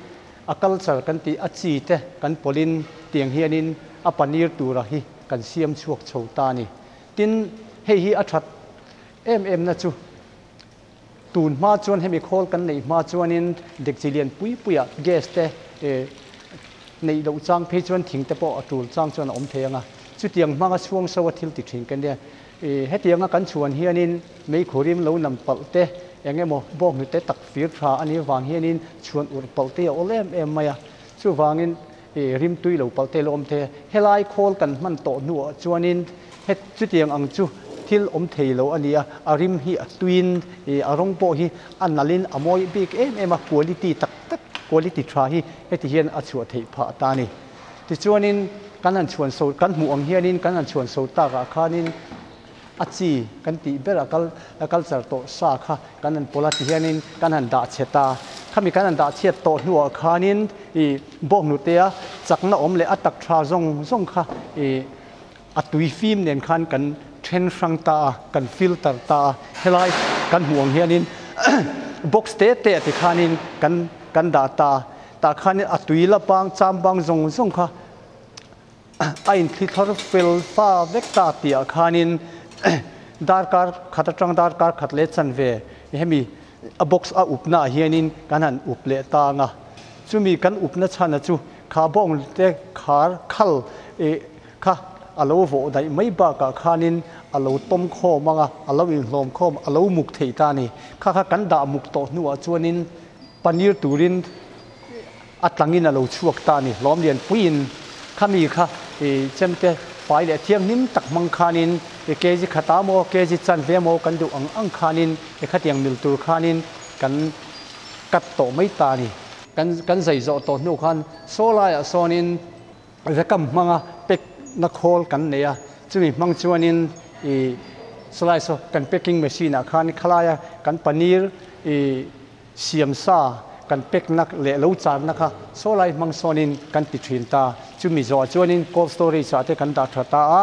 a culture kan tih a chi te kan pawlhin tiang hianin a paneer tura hi kan siam chhuak chho ta a ni. Tin, hei hi a that em em na chu tun hma chuan hemi khawl kan neih hma chuanin dekchi lian pui puiah gas te neih loh chang phei chuan thing te pawh a tul chang chuan a awm thei ang a, chutiang hmanga chhuang so a thil ti thin kan nia. Hetianga kan chhuan hianin meikhurim lo nam palh te, eng emaw bawnghnute tak fir tha a nih vang hianin chhuan urh palh te a awl em em mai a. Chuvangin rimtui lo palh te lo awm thei a. Helai khawl kan hman tawh hnuah chuanin he chutiang ang chu thil awm thei lo a ni a, a rim hi a tuiin a rawng pawh hi a nalhin a mawi bik em em a, quality tak tak, quality tha hi heti hian a chhuah theih phah ta a ni. Tichuanin kan han chhuan so, kan hmuh ang hianin kan han chhuan so takah khanin a chi kan tih ber a kal a culture tawh sa kha kan han pawlh a tihianin kan han dah chhe ta. Khami kan han dah chhiat tawh hnuah khanin ih bawkhnute-a chakna awm leh a tak tha zawng zawng kha ih a tui fim nen khan kan then hrang ta a, kan filter ta a. Helai kan hmuh ang hianin box te te ah tikhanin kan kan dah ta a. Tah khanin a tui la bang cham bang zawng zawng kha a inthli thar fel fa vek ta tihah khanin darkar khat atang darkar khat leh chanve hemi a box a upna ah hianin kan han up leh ta ang a. Chumi kan upna chhana chu kha bawng te khar khal ih kha a lo vawh daih mai bakah khanin a lo tawm khawm ang a, a lo inhlawm khawm a lo muk thei ta a ni. Kha kha kan dah muk tawh hnuah chuanin Paneer turin a tlangin a lo chhuak ta a ni. Hlawm lian puiin khami kha i chemte fai leh thianghlim tak hmang khanin i kg khata maw, kg chanve maw kan duh ang ang khanin i khatiang mil tur khanin kan cut tawh mai ta a ni. Kan kan zai zawh tawh hnu khan saw laiah sawnin Vekam hmanga pack na khawl kan nei a, chumi hmang chuanin i sawlai saw kan packing machine ah khan khalaia kan paneer i siam sa kan pack na leh lo char na kha saw lai hmang sawnin kan ti thin ta. Chumi zawhah chuanin cold storage ah te kan dah tha ta a,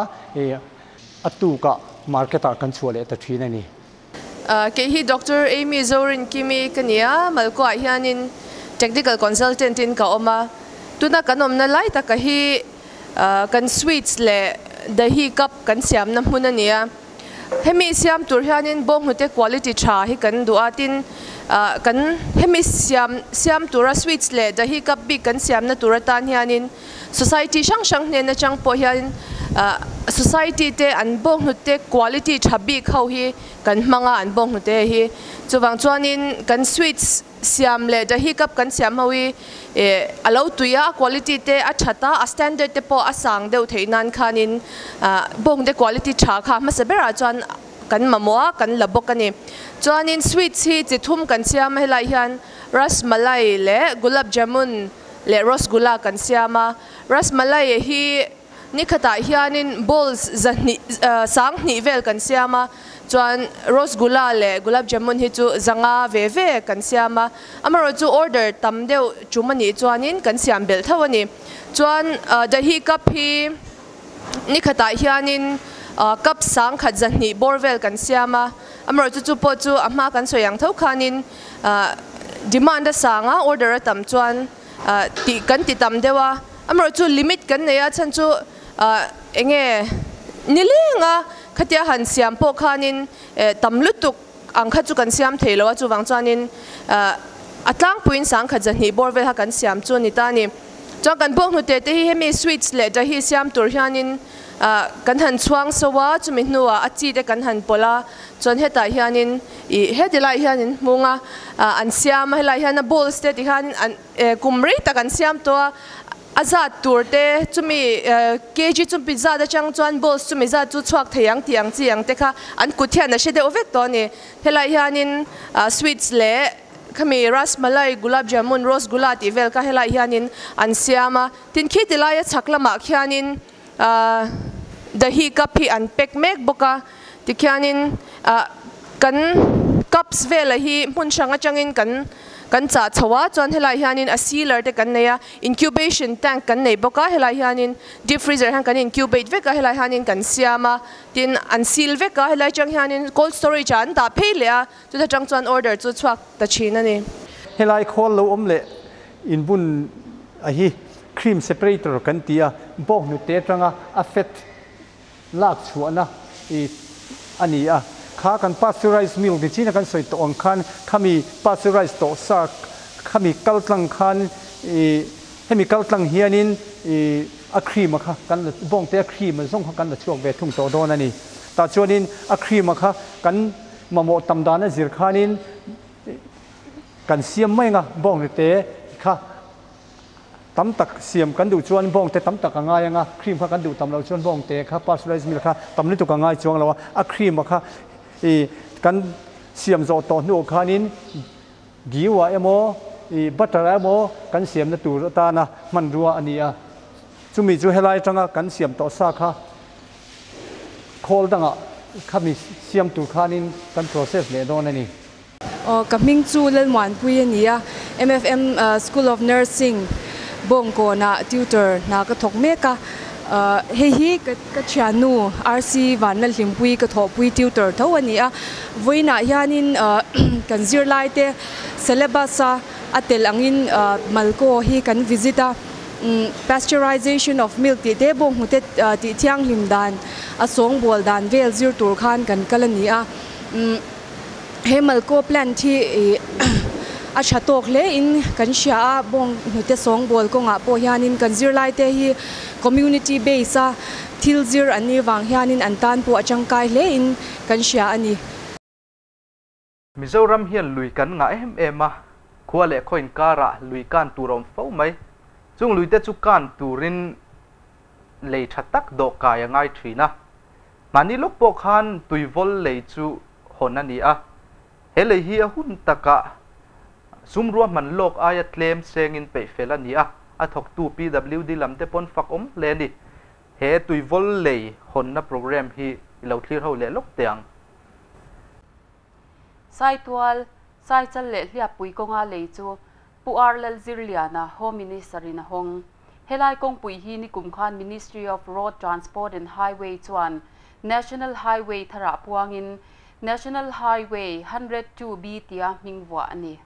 a tukah market ah kan chhuah leh ta thin a ni. Kei hi Doctor Amy Zorin Kimi ka ni a, Malkuah hianin Technical Consultant in ka awm a. Tuna kan awmna lai taka hi kan sweets leh dahi cup kan siamna hmun a ni a. Hemi siam tur hianin bawnghnute quality tha hi kan duh a, tin kan hemi siam siam tura sweets leh dahi cup bik kan siamna tur atan hianin Society hrang hrang hnen atang pawh hian society te an bawnghnute quality tha bik ho hi kan hmang a, an bawnghnute hi. Chuvang chuanin kan sweets siam leh dahi cup kan siam ho hi a lo tui a, a quality te a that a, a standard te pawh a sang deuh theih nan khanin bawnghnute quality tha kha hmasa berah chuan kan mamawh a, kan la bawk a ni. Chuanin sweets hi chi thum kan siam a, helai hian rasmalai leh gulab jamun, leh rasgula kan siam a, rasmalai hi ni khatah hianin bowls zahnih sanghnih vel kan siam a, chuan rasgula leh gulab jamun hi chu zanga ve ve kan siam a, amaherawhchu chu order tam deuh tum a nih chuanin kan siam belh tho a ni. Chuan dahi cup hi ni khatah hianin cup sangkhat zahnih bawr vel kan siam a, amaherawhchu chu pawh chu a hma kan sawi ang tho khanin Demand a sang a, order a tam chuan tih kan ti tam deuh a, amaherawh chu limit kan nei a, chhan chu eng nge ni leng a khatia han siam pawh khanin tam lutuk ang kha chu kan siam thei lo a, chuvang chuanin a tlangpuiin sangkhat zahnih bawr vel kha kan siam chu a ni ta a ni. Chuan kan bawnghnute te hi hemi sweets leh dahi siam tur hianin kan han chhuang so a, chumi hnuah a chi te kan han pawlh a, chuan hetah hianin ih heti lai hian in hmung a, an siam a, helai hian a bowls te tikhan an kum rei tak an siam tawh a, a zat tur te chumi kg chumi zat atang chuan bowls chumi zat chu chhuak thei ang tih ang chi ang te kha an kut hian a hre deuh vek tawh a ni. Helai hianin sweets leh khami rasmalai, gulab jamun, rosgula tih vel kha helai hianin an siam a, tin khi ti laia chhak lamah khianin Dahi cup hi an pack mek bawk a, tikhianin kan cups vela hi hmun hrang atangin kan kan chah chho a, chuan helai hianin a sealer te kan nei a, incubation tank kan nei bawk a, helai hianin deep freezer hian kan incubate vek a, helai hianin kan siam a, tin an seal vek a, helai atang hianin cold storage ah an dah phei leh a, chuta tang chuan order chu chhuak ta thin a ni. Helai khawl lo awm leh inbun a hi cream separator kan ti a, bawnghnute atanga a fat lak chhuahna i a ni a. Kha kan pasteurized milk ni china kan sawi tawh ang khan khami pasteurized tawh sa khami kal tlang khan i hemi kal tlang hianin i a cream a kha kan la bawngte a cream a zawng kha kan la chhuak ve thung tawh dawn a ni. Tah chuanin a cream a kha kan mamawh tam dan a zir khanin Kan siam mai anga bawnghnute kha tam tak siam kan duh chuan bawngte tam tak a ngai anga cream kha kan duh tam loh chuan bawngte kha pasteurized milk kha tam lutuk a ngai chuang lo a, a cream a kha ih kan siam zawh tawh hnuah khanin giu ah emaw ih butter ah emaw kan siamna tur atana hmanrua a ni a, chumi chu helai atanga kan siam tawh sa kha khawl dangah khami siam tur khanin kan process leh dawn a ni. Aw, ka hming chu Lalmuanpui a ni a, MFM School of Nursing Bawngkawnah tutor hna ka thawk mek a. Hei hi ka thiannu RC Vanlalhlimpui ka thawhpui tutor tho a ni a. Vawiinah hianin kan zirlaite syllabus a a tel angin Malko hi kan visit a. Pasteurization of milk tih te bawnghnute tih thianghlim dan a sawngbawl dan vel zir tur khan kan kal a ni a. He Malko plant hi a tha tawk hle in kan hria a, bawng hnute sawngbawl kawngah pawh hianin kan zirlaite hi community base a thil zir an nih vang hianin an tan pawh a tangkai hle in kan hria a ni. Mizoram hian lui kan ngah em em a, khua leh khaw inkarah lui kan tur a awm fo mai. Chung luite chu kan turin lei tha tak dawhkai a ngai thin a. Mahni lawk pawh khan tuivawl lei chu hawn a ni a, he lei hi a hun takah sum ruahman lawk aia tlem sengin peih fel a ni a, a thawktu PWD lam te pawn fak awm hle a ni. He tuivawl lei hawnna programme hi i lo thlir ho leh lawk teh ang. Saitual, Saichal leh Hliappui kawnga lei chu. Pu R Lalzirliana, Home Minister in a hawng. Helai kawngpui hi nikum khan Ministry of Road Transport and Highway chuan National Highway tharah puangin National Highway 102B tia hming vuah a ni.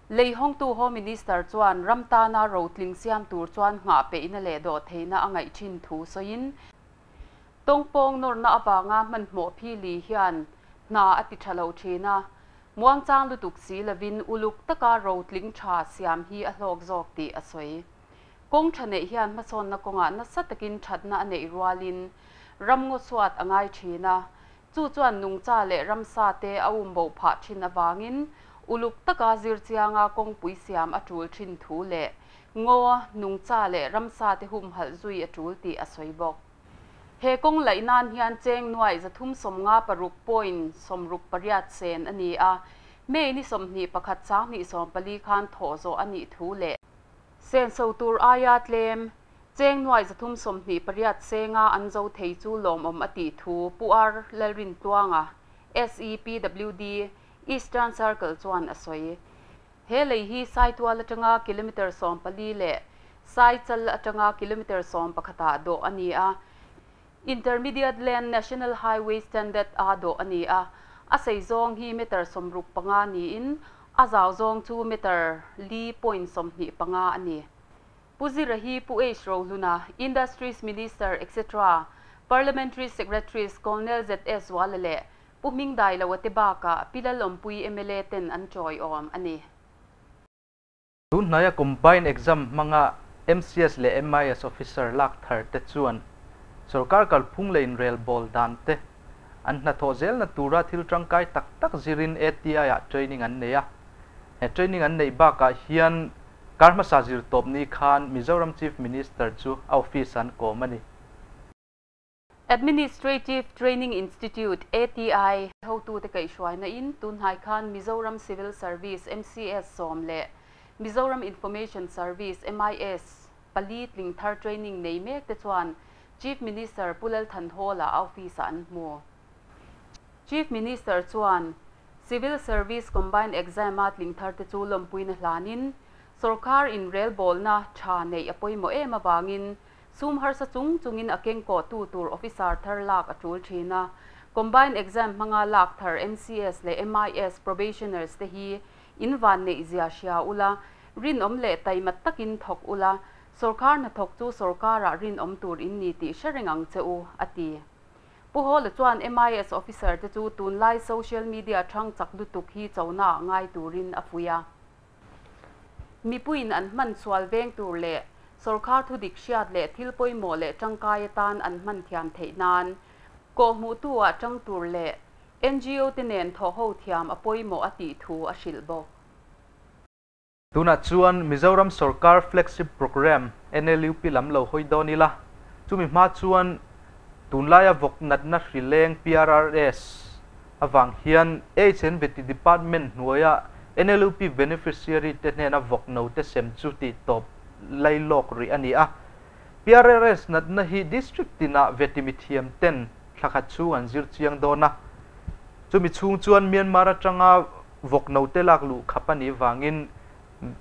Lei hawngtu Home Minister chuan ram tana rotling siam tur chuan nghah peihna leh dawh theihna a ngaih thin thu sawiin, Tawngpawng nawrna avanga hmanhmawh phili hian hna a ti tha lo thin a, muangchang lutuk si lovin uluk taka rotling tha siam hi a hlawk zawk tih a sawi. Kawng tha neih hian hmasawnna kawngah nasa takin thatna a neih rualin ramngaw chhuat a ngai thin a, chu chuan nungcha leh ramsa te a umbo phah thin avangin uluk taka zirchianga kawngpui siam a tul thin thu leh ngaw, nungcha leh ramsa te humhalh zui a tul tih a sawi bawk. He kawng laih nan hian cheng nuai 356 point 68 sen a ni a, May ni 21 2014 khan thawh zawh a nih thu leh senso tur aia tlem cheng nuai 328 senga an zo thei chu lawmawm a tih thu Pu R Lalrintluanga, SEPWD, Eastern Circle chuan a sawi. He lei hi Saitual atanga kilometre 14 leh Saichal atanga kilometre 11 ah dawh a ni a. Intermediate Land National Highway Standard a dawh a ni a. A sei zawng hi meter 65 niin a zau zawng chu meter 4.25 a ni. Pu Zira hi Pu H Rohluna, Industries Minister etc. Parliamentary Secretaries Colonel ZS Zuala leh Pu Hmingdai lo ate baka Pilal Awmpui MLA ten an chawi awm a ni. Tun hnaia combined exam hmanga MCS leh MIS officer lak thar te chuan sarkar kalphung leh inrel bawl dan te an hnathawh zel na tura thil tangkai tak tak zirin ATI ah training an nei a. He training an nei bakah hian kar hmasa zir tawp ni khan Mizoram Chief Minister chu a office an kawm a ni. Administrative Training Institute ATI hotu te kaihhruaina in tunhnai khan Mizoram Civil Service MCS sawm leh Mizoram Information Service MIS pali tling thar training nei mek te chuan Chief Minister Pu Lal Thanhawla a office ah an hmu. Chief Minister chuan Civil Service Combined Exam a tling thar te chu lawmpuina hlanin sarkar in rel bawlna tha nei a pawimawh em awangin sum harsa chung chungin a keng ko tu tur officer thar lak a tul thina. Combined exam hmanga lak thar MCS leh MIS probationers te hi in van nei zia hria ula, rin awm leh taimat takin thawk ula, sarkar na thawk chu sarkara rin awm tur in ni tih hre ang che u a ti. Pu Hawla chuan MIS officer te chu tunlai social media thang chak lutuk hi chona ngai turin a fuia. Mipuin an hman sual veng tur leh sarkar thu dik hriat leh thil pawimawh leh tangkai atan an hman thiam theih nan ko hmu tu ah tang tur leh NGO te nen thaw ho thiam a pawimawh a tih thu a hrilh bawk. Tuna chuan Mizoram Sarkar Flagship Program NLUP lam lo hoi dawn ila. Chumi hma chuan tunlaia vawk natna hrileng PRRS awang hian HNVT Department hnuaia NLUP beneficiary te hnena vawk no te sem chu ti tawp lailawk ri ani a. PRRS natna hi district tina vetimi thiam ten thlakhat chu an zir chiang dawn a. Chumi chhung chuan Myanmar atanga vawk no te lak lu khap ani wangin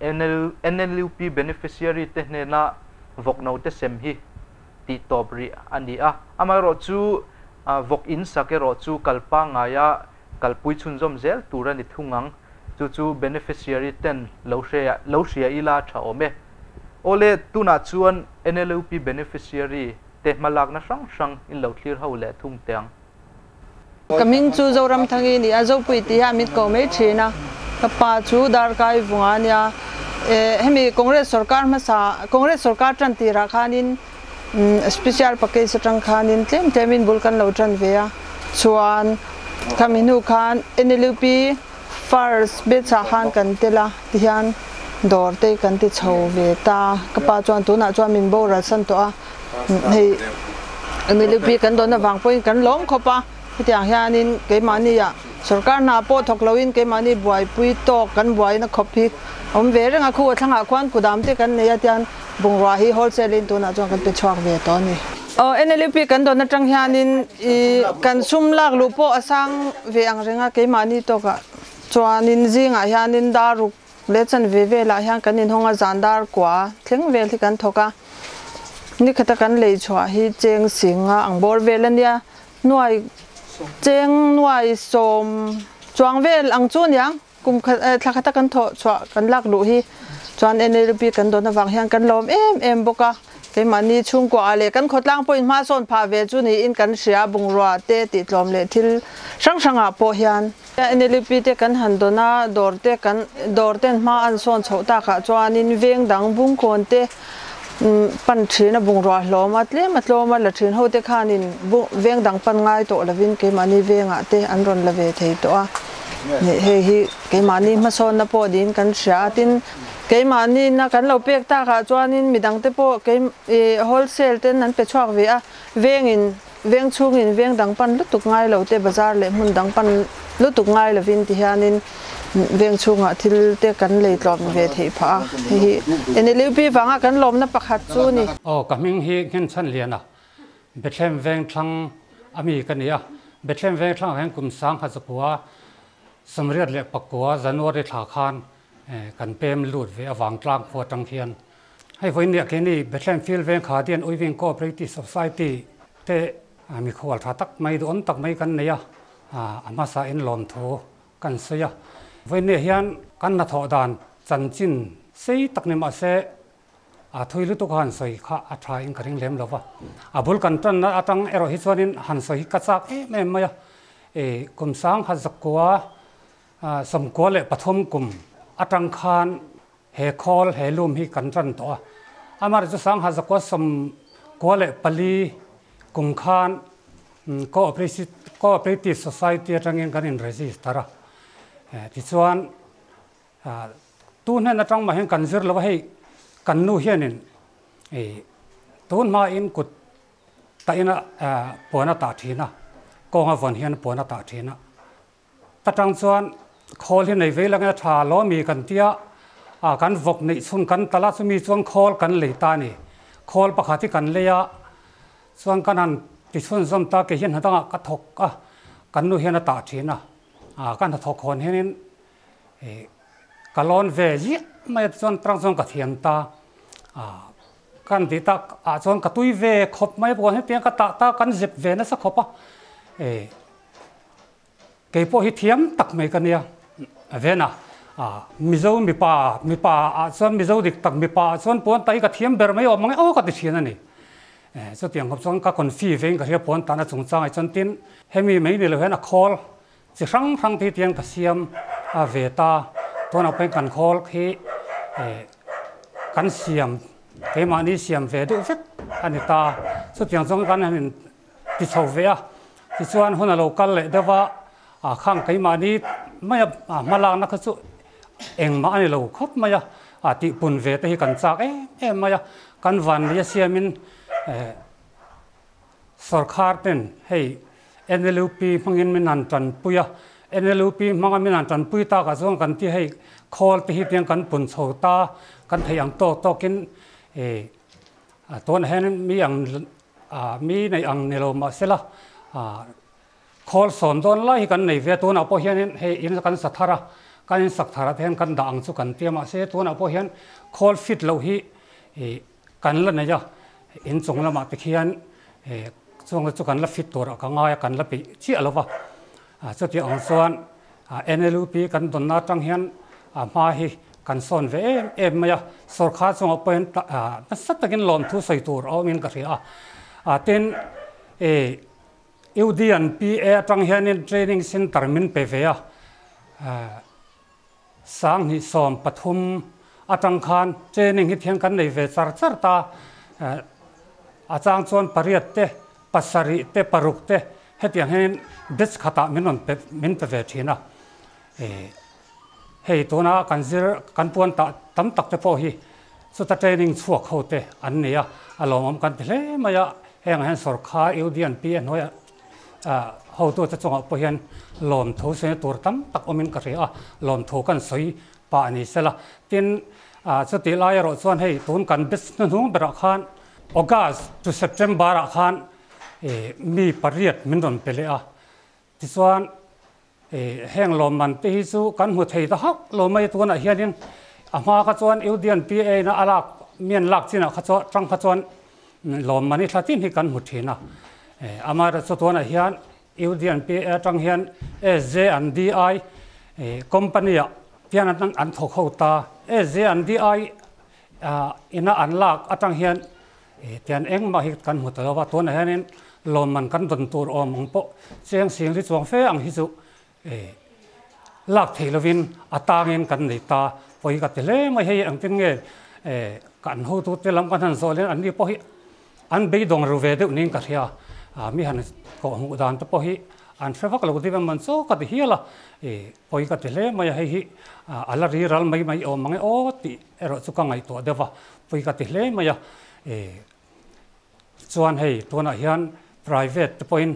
NLUP beneficiary te hnena vawk no te sem hi ti tawp ri ani a. Amaherawh chu vawk in sak erawh chu kalpa ngaia kalpui chhunzawm zel tur ani thungang chu chu beneficiary ten lo hria ila tha awm e. Ole tuna chuan NLUP beneficiary te hmalak na hrang hrang in lo thlir ho leh thung teng. Kaming chu Zoram thangi ni a Zopui ti ha mit ko mai thina ka pa chu dar kai vunga nia hemi Congress sarkar ma sa Congress sarkar tran ti ra khanin special package atang khanin tlem tlemin bul kan lo tran ve a chuan kaminu khan NLUP first bet cha khan kan tela ti hian dor te kan ti chho ve ta ka pa chuan tuna chuan min bo ra san to a hei NLUP kan don na wang point kan lom khopa hetiang hianin keimahni ah sarkar hna pawh thawk loin keimahni buaipui tawk kan buai na khawp hi awm ve reng a khu a thlangah khuan kudam te kan nei a tian bungrua hi wholesale in tunah chuan kan pe chhuak ve tawh a ni. NLUP kan don atang hianin kan sum lak lu pawh a sang ve ang renga keimahni tawkah chuanin zingah hianin daruk leh chanve velah hian kan inhawng a zan dar kua thleng vel hi kan thawk a ni khata kan lei chhuah hi cheng singa ang bawr vel ania nuai cheng nuai sawm chuang vel ang chu aniang kum khat thla khata kan thawh chhuah kan lak luh hi chuan NLUP kan dawn avang hian kan lawm em em bawk a keimahni chhungkua ah leh kan khawtlang pawhin hma sawn phah ve chu niin kan hria bungrua te tih tlawm leh thil hrang hrang ah pawh hian NLUP te kan han dawn a dawr te kan dawr ten hma an sawn chhoh takah chuanin veng dang bungkawn te pan thin a bungrua hlawm a tlem a tlawm a la thin ho te khanin veng dang pan ngai tawh lovin keimahni vengah te an rawn la ve thei tawh a. Nih hei hi keimahni hmasawnna pawh niin kan hria a, tin keimahni na kan lo pek takah chuanin midangte pawh kei ih wholesale ten an pe chhuak ve a, vengin veng chhungin veng dang pan lutuk ngai lo te bazar leh hmun dang pan lutuk ngai lovin ti hianin veng chhungah thil te kan lei tlawm ve theih phah a, hei hi NLUP vanga kan lawmna pakhat chu ni. Aw ka hming hi Nghenchhan Liana Bethlehem veng thlang a mi ka ni a, Bethlehem veng thlangah hian kum 1900 89 January thla khan kan pem lut ve avang tlang khua atang hian hei vawiin nia keini Bethlehem Field veng kha dian Uiving Cooperative Society te mikhual tha tak mai duhawm tak mai kan nei a, a hmasa in lawmthu kan sawi a. Vawiin nia hian kan hnathawh dan chanchin sei tak ni mahse A thui lutuk a han sawi kha a tha in ka ring lem lo va. A bul kan tanna atang erawh hi chuanin han sawi hi ka chak em em mai a. E kum 1993 kum atang khan he khawl he lum hi kan tan tawh a. Amaherawhchu chu 1994 kum khan Cooperative Society atangin kan in register a. Tichuan Tu hnen atang mah hian kan zir lo a, hei kan nu hianin ih tun hmain kut taina puan a tah thin a, kawnga vawn hian puan a tah thin a. Ta tang chuan khawl hi nei vei lang e tha lo mi kan tia, kan vawk neih chhun kan tal a, chumi chuan khawl kan lei ta a ni. Khawl pakhat hi kan lei a, chuan kan han ti chhunzawm ta ke hian hna dangah ka thawk a, kan nu hian a tah thin a, ka hnathawk hawn hianin Ka lawn ve ziah mai a tichuan tang chuan ka thiam ta a, kan tih tak ah chuan ka tui ve khawp mai bawk a, hetiang ka tah ta kan zep ve nasa khawp a, kei pawh hi thiam tak mai ka nia vena Mizo mipa mipa ah chuan Mizo dik tak mipa ah chuan puan tai ka thiam ber mai awm ang e aw ka ti thin a ni. Chutiang khawp chuan ka confi vein ka hria puan tahna chungchang ah chuan tin hemi mai ni lo hian a khawl Chi hrang hrang te tiang ka siam a ve ta, tunah pawhin kan khawl khi kan siam keimahni siam ve deuh vek a ni ta. Chutiang chuan kan han in ti chho ve a, tichuan hun a lo kal leh deuh a, a khang keimahni mai a hma lakna kha chu engmah a ni lo khawp mai a, a tihpun ve te hi kan chak em em mai a, kan vanlei a siamin Sorkar ten hei NLUP hmangin min han tanpui a, NLUP hmanga min han tanpui takah chuan kan ti hei khawl te hi tiang kan pun chho ta, kan theih ang tawk tawkin ih tunah hian mi ang mi neih ang ni lo mahsela khawl sawm dawn lai hi kan nei ve a, tunah pawh hianin hei in kan sa thar a, kan in sak tharah te hian kan dah ang chu kan ti a, mahse tunah pawh hian khawl fit loh hi ih Kan la nei a, inchung lamah te khian chuang chu kan la fit turah ka ngai a, kan la peih chiah lo va. Chuti ang chuan NLUP kan dawnna atang hian a hma hi kan sawn ve em em mai a, sawrkhar chungah pawhin nasa takin lawmthu sawi tur a awmin ka hria a. Tin, UD an PA atang hianin training centre min pe ve a, 2013 atang khan training hi thiang kan nei ve char char ta. A chang chuan pariat te, pasarih te, paruk te hetiang hianin batch khatah min rawn pe min pe ve thin a. Hei tuna kan zir kan puan tah tam tak te pawh hi chuta training chhuak ho te an ni a, a lawmawm kan ti hle mai a. Hengah hian sawrkhar UDNP a hnuaiah Hotute chungah pawh hian lawmthu sawi tur tam tak awmin ka hria a, lawmthu kan sawi pah a ni sela. Tin, chutih lai erawh chuan hei tun kan batch hnuhnung berah khan August to September ah khan mi pariat min rawn pe leh a, tichuan Heng lawmman te hi chu kan hmu thei ta hauh lo mai tunah hianin a hma kha chuan UDN PA na a lak mi an lak chinah kha chuan tang kha chuan lawmman hi thla tin hi kan hmu thin a. Amaherawhchu chu tunah hian UDN PA atang hian SJ and DI company ah hian an thawk ho ta. SJ and DI ina an lak atang hian tian engmah hi kan hmu ta lo va, tunah hianin lawmman kan dawn tur awm ang pawh cheng sing ri chuang fe ang hi chu lak thei lovin a tangin kan nei ta. Pawi ka ti hle mai hei engtin nge kan hotute lam kan han zawh leh anni pawh hi an beidawng ru ve deuh niin ka hria. Mi han kawh hmuh dan te pawh hi an hre vak lo deuh em man chaw ka ti hial a, pawi ka ti hle mai a, hei hi a la ri ral mai mai awm ang e aw tih erawh chu ka ngaihtuah deuh va, pawi ka ti hle mai a. Chuan hei tunah hian private te pawhin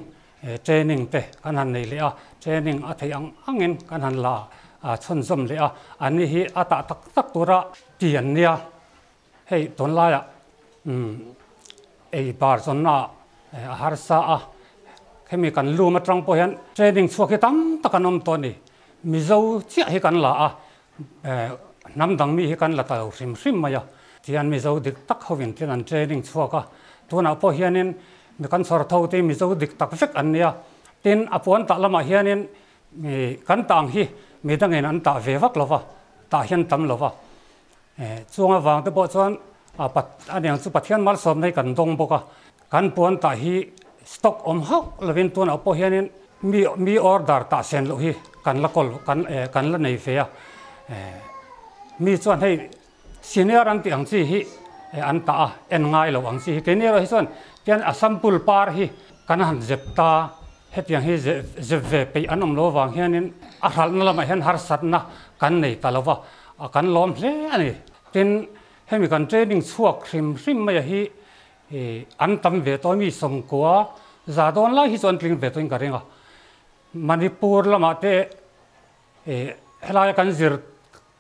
training te kan han nei leh a, training a theih ang angin kan han la chhunzawm leh a, anni hi a tah tak tak tura ti an nia. Hei tunlaiah ei bar zawnna a harsa a, hemi kan lum atang pawh hian training chhuak hi tam tak an awm tawh a ni. Mizo chiah hi kan la a, hnam dang mi hi kan la ta lo hrim hrim mai a. Tihian Mizo dik tak hovin tin an training chhuak a, tunah pawh hianin mi kan chhawr tho te hi Mizo dik tak vek an nia. Tin, a puan tah lamah hianin mi kan tah ang hi mi dangin an tah ve vak lo va, tah hian tam lo va. Chung avang te pawh chuan a niang chu Pathian malsawmna hi kan dawng bawk a, kan puan tah hi stock awm hauh lovin tunah pawh hianin mi mi order tah sen loh hi kan la kawl kan kan la nei ve a. Mi chuan hei senior an tih ang chi hi an tah a, en ngai lo ang chi hi. Keini erawh hi chuan tian a sample par hi kan han zep ta, hetiang hi zep ve peih an awm lo avang hianin a hralhna lamah hian harsatna kan nei ta lo va, kan lawm hle a ni. Tin, hemi kan training chhuak hrim hrim maia hi an tam ve tawh a, mi sawmkua za dawn lai hi chu an tling ve tawhin ka ring a. Manipur lamah te helaia kan zir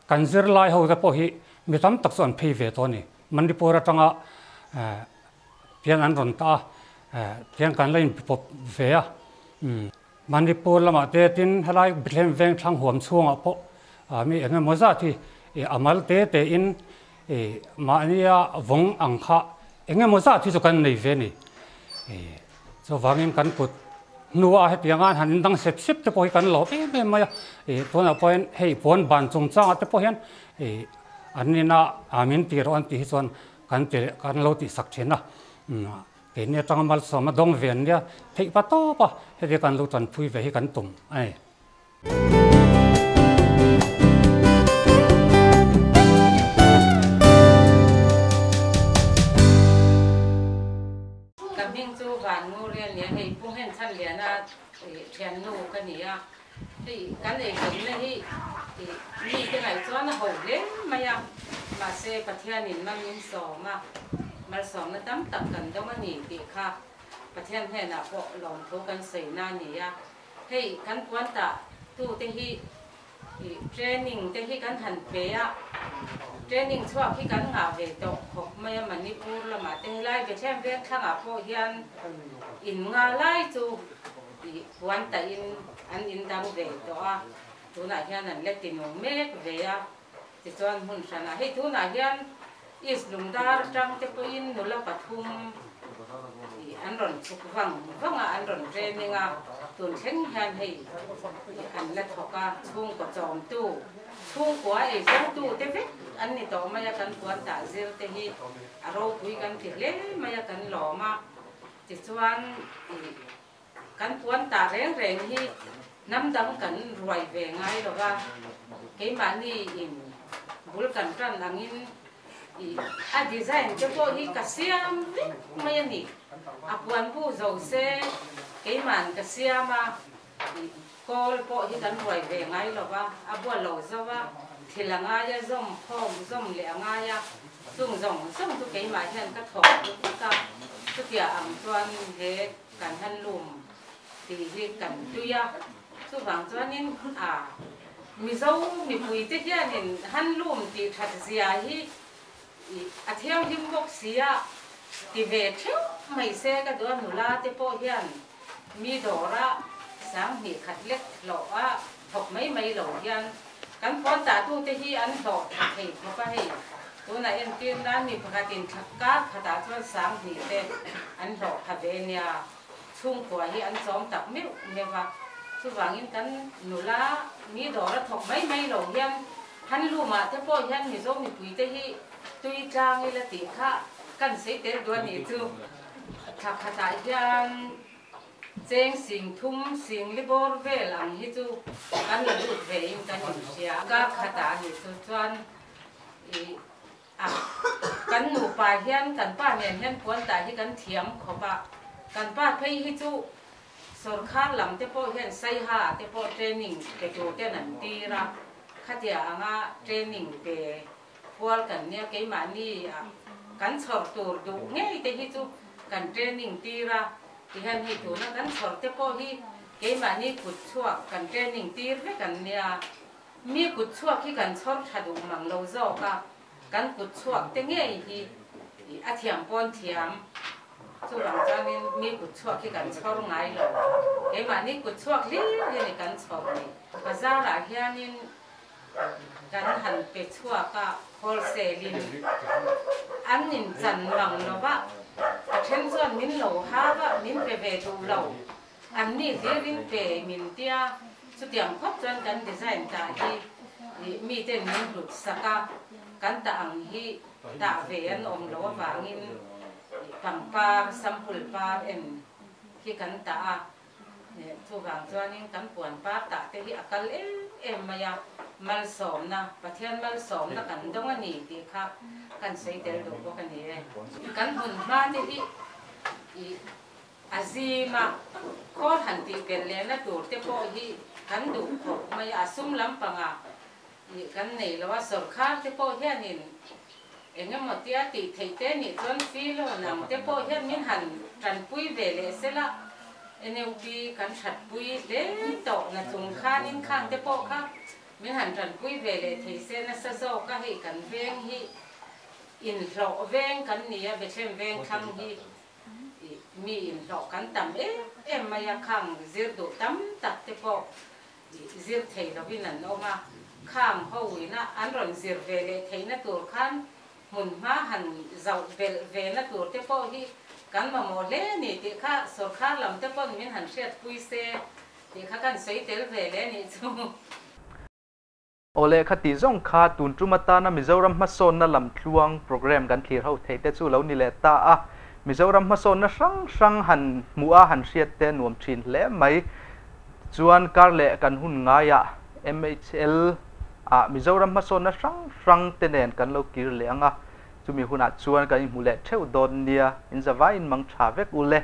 kan zirlai ho te pawh hi mi tam tak chu an phei ve tawh a ni. Manipur atanga tiang an rawn ta a, tiang kan la inpawp ve a. Manipur lamah te tin helai Bethlehem veng thlang huam chhungah pawh mi eng emaw zat hi amal te te in mahnia vawng ang kha eng emaw zat hi chu kan nei ve a ni. Chuvangin kan kut hnua hetianga an han indang sep sep te pawh hi kan lawm em em mai a. Tunah pawhin hei puan ban chungchangah te pawh hian an ina min tih rawh an tih hi chuan kan ti kan lo tihsak thin a. Keini atanga malsawm a dawng ve an nia theih pa tawp a, heti kan lo tanpui ve hi kan tum a ni. Ka hming chu Van Ngurian nia, hei Pu Nghenchhan Liana thiannu ka ni a, hei kan eizawnna hi mite ngaih chuan a ho hle mai a, mahse Pathianin mal min sawm a, malsawmna tam tak kan dawng a ni tih kha Pathian hnenah pawh lawmthu kan sawina a ni a. Hei kan puan tah tute hi training te hi kan han pe a, training chhuak hi kan ngah ve tawh khawp mai a, Manipur lamah te helai Bethlehem veng thlangah pawh hian in nga lai chu puan tahin an in dang ve tawh a, tunah hian an la ti nung mek ve a, tichuan hmun hranah hei tunah hian East Lungdar atang te pawhin nula pathum an rawn chhuk vang vang a, an rawn training a, tun thleng hian hei an la thawk a, chhungkaw chawmtu, chhungkua ei zawngtu te vek an ni tawh mai a, kan puan tah zir te hi a ropui kan ti hle mai a, kan lawm a, tichuan Kan puan tah reng reng hi hnam dang kan ruai ve ngai lo va, keimahni in bul kan tan angin i a design te pawh hi ka siam vek mai a ni. A puan bu zo se keima'n ka siam a, i kawl pawh hi kan ruai ve ngai lo va, a bua lo zo a, thil a ngai a, zawm khawm zawm leh a ngai a, chung zawng zawng chu keimah hian ka thawk vek a, chutiah ang chuan he Kan han lum tih hi kan tui a, chuvang chuanin a Mizo mipuite hianin han lum tih that zia hi a thianghlim bawk si a, ti ve theuh mai se ka duh a, nula te pawh hian mi dawra Sanghnih khat lek hlawh a thawk mai mai lo hian kan puan tahtute hi an hlawh tha thei khawp a hei. Tunah entir nan mi pakhatin thla kar khatah chuan sanghnih te an hlawh tha ve nia. Chhungkua hi an chawm tak meuh meuh a. Chuvangin kan nula mi dawr a thawk mai mai lo hian Hanlumah te pawh hian Mizo mipuite hi tui tlang ila tih kha kan sawi tel duh a nih chu. Thla khatah hian Cheng sing thum, sing li bawr vel ang hi chu kan la lut ve in kan inhria. Kar khatah a nih chu chuan ih a kan nupa hian kan pa nen hian puan tah hi kan thiam khawp a, kan pa phei hi chu sawrkhar lam te pawh hian saiha te pawh training pe tur ten an tir a, khatia anga training pe Kual kan nia keimahni a kan chhawr tur duh ngei te hi chu kan training tir a, tihian hei tuna kan chhawr te pawh hi keimahni kut chhuak kan training tir vek an nia, mi kut chhuak hi kan chhawr tha duh mang lo zawk a, kan kut chhuak te ngei hi a thiam pawn thiam, chuvang chuanin mi kut chhuak hi kan chhawr ngai lo, keimahni kut chhuak hlir hi ni kan chhawr ni. Bazar ah hianin Kan han pe chhuak a, wholesale in an in chan mang lo va, a then chuan min lo hau a, min pe ve duh lo, an ni hlir in pe min tia, chutiang khawp chuan kan design tah hi miten min hlut sak a, kan tah ang hi tah ve an awm lo avangin pangpar sample par en hi kan tah a. Chuvang chuanin kan puan par tah te hi a kal em em mai a, malsawmna, Pathian malsawmna kan dawng a ni tih kha kan sawi tel duh bawk a ni e. Kan hmun hma te hi ih a zim a, khawl han tih belh lehna tur te pawh hi kan duh khawp mai a, a sum lampangah ih kan nei lo a, sawrkhar te pawh hianin eng emaw tia tih theih te nih chuan Philon ang te pawh hian min han tanpui ve leh sela, NUP kan thatpui hle tawh na chung khanin khang te pawh kha min han tanpui ve leh thei se nasa zawk a, hei kan veng hi inhlawh veng kan ni a, Bethlehem veng thlang hi mi inhlawh kan tam em em mai a, khang zir duh tam tak te pawh Zir thei lovin an awm a, khang ho ina an rawn zir ve leh theihna tur khan hmun hma han zauh belh ve na tur te pawh hi kan mamawh hle ni tih kha sawrkhar lam te pawn min han hriatpui se tih kha kan sawi tel ve leh anih chu. Aw lehkha tih zawng kha tun tum atana Mizoram hmasawnna lamtluang program kan thlir ho theih te chu lo ni leh ta a. Mizoram hmasawnna hrang hrang han hmuh a han hriat te nuam thin hle mai. Chuan kar leh kan hun ngaiah MHL ah Mizoram hmasawnna hrang hrang te nen kan lo kir leh ang a, chumi hunah chuan kan inhmu leh theuh dawn nia, in zavaiin mang tha vek u le.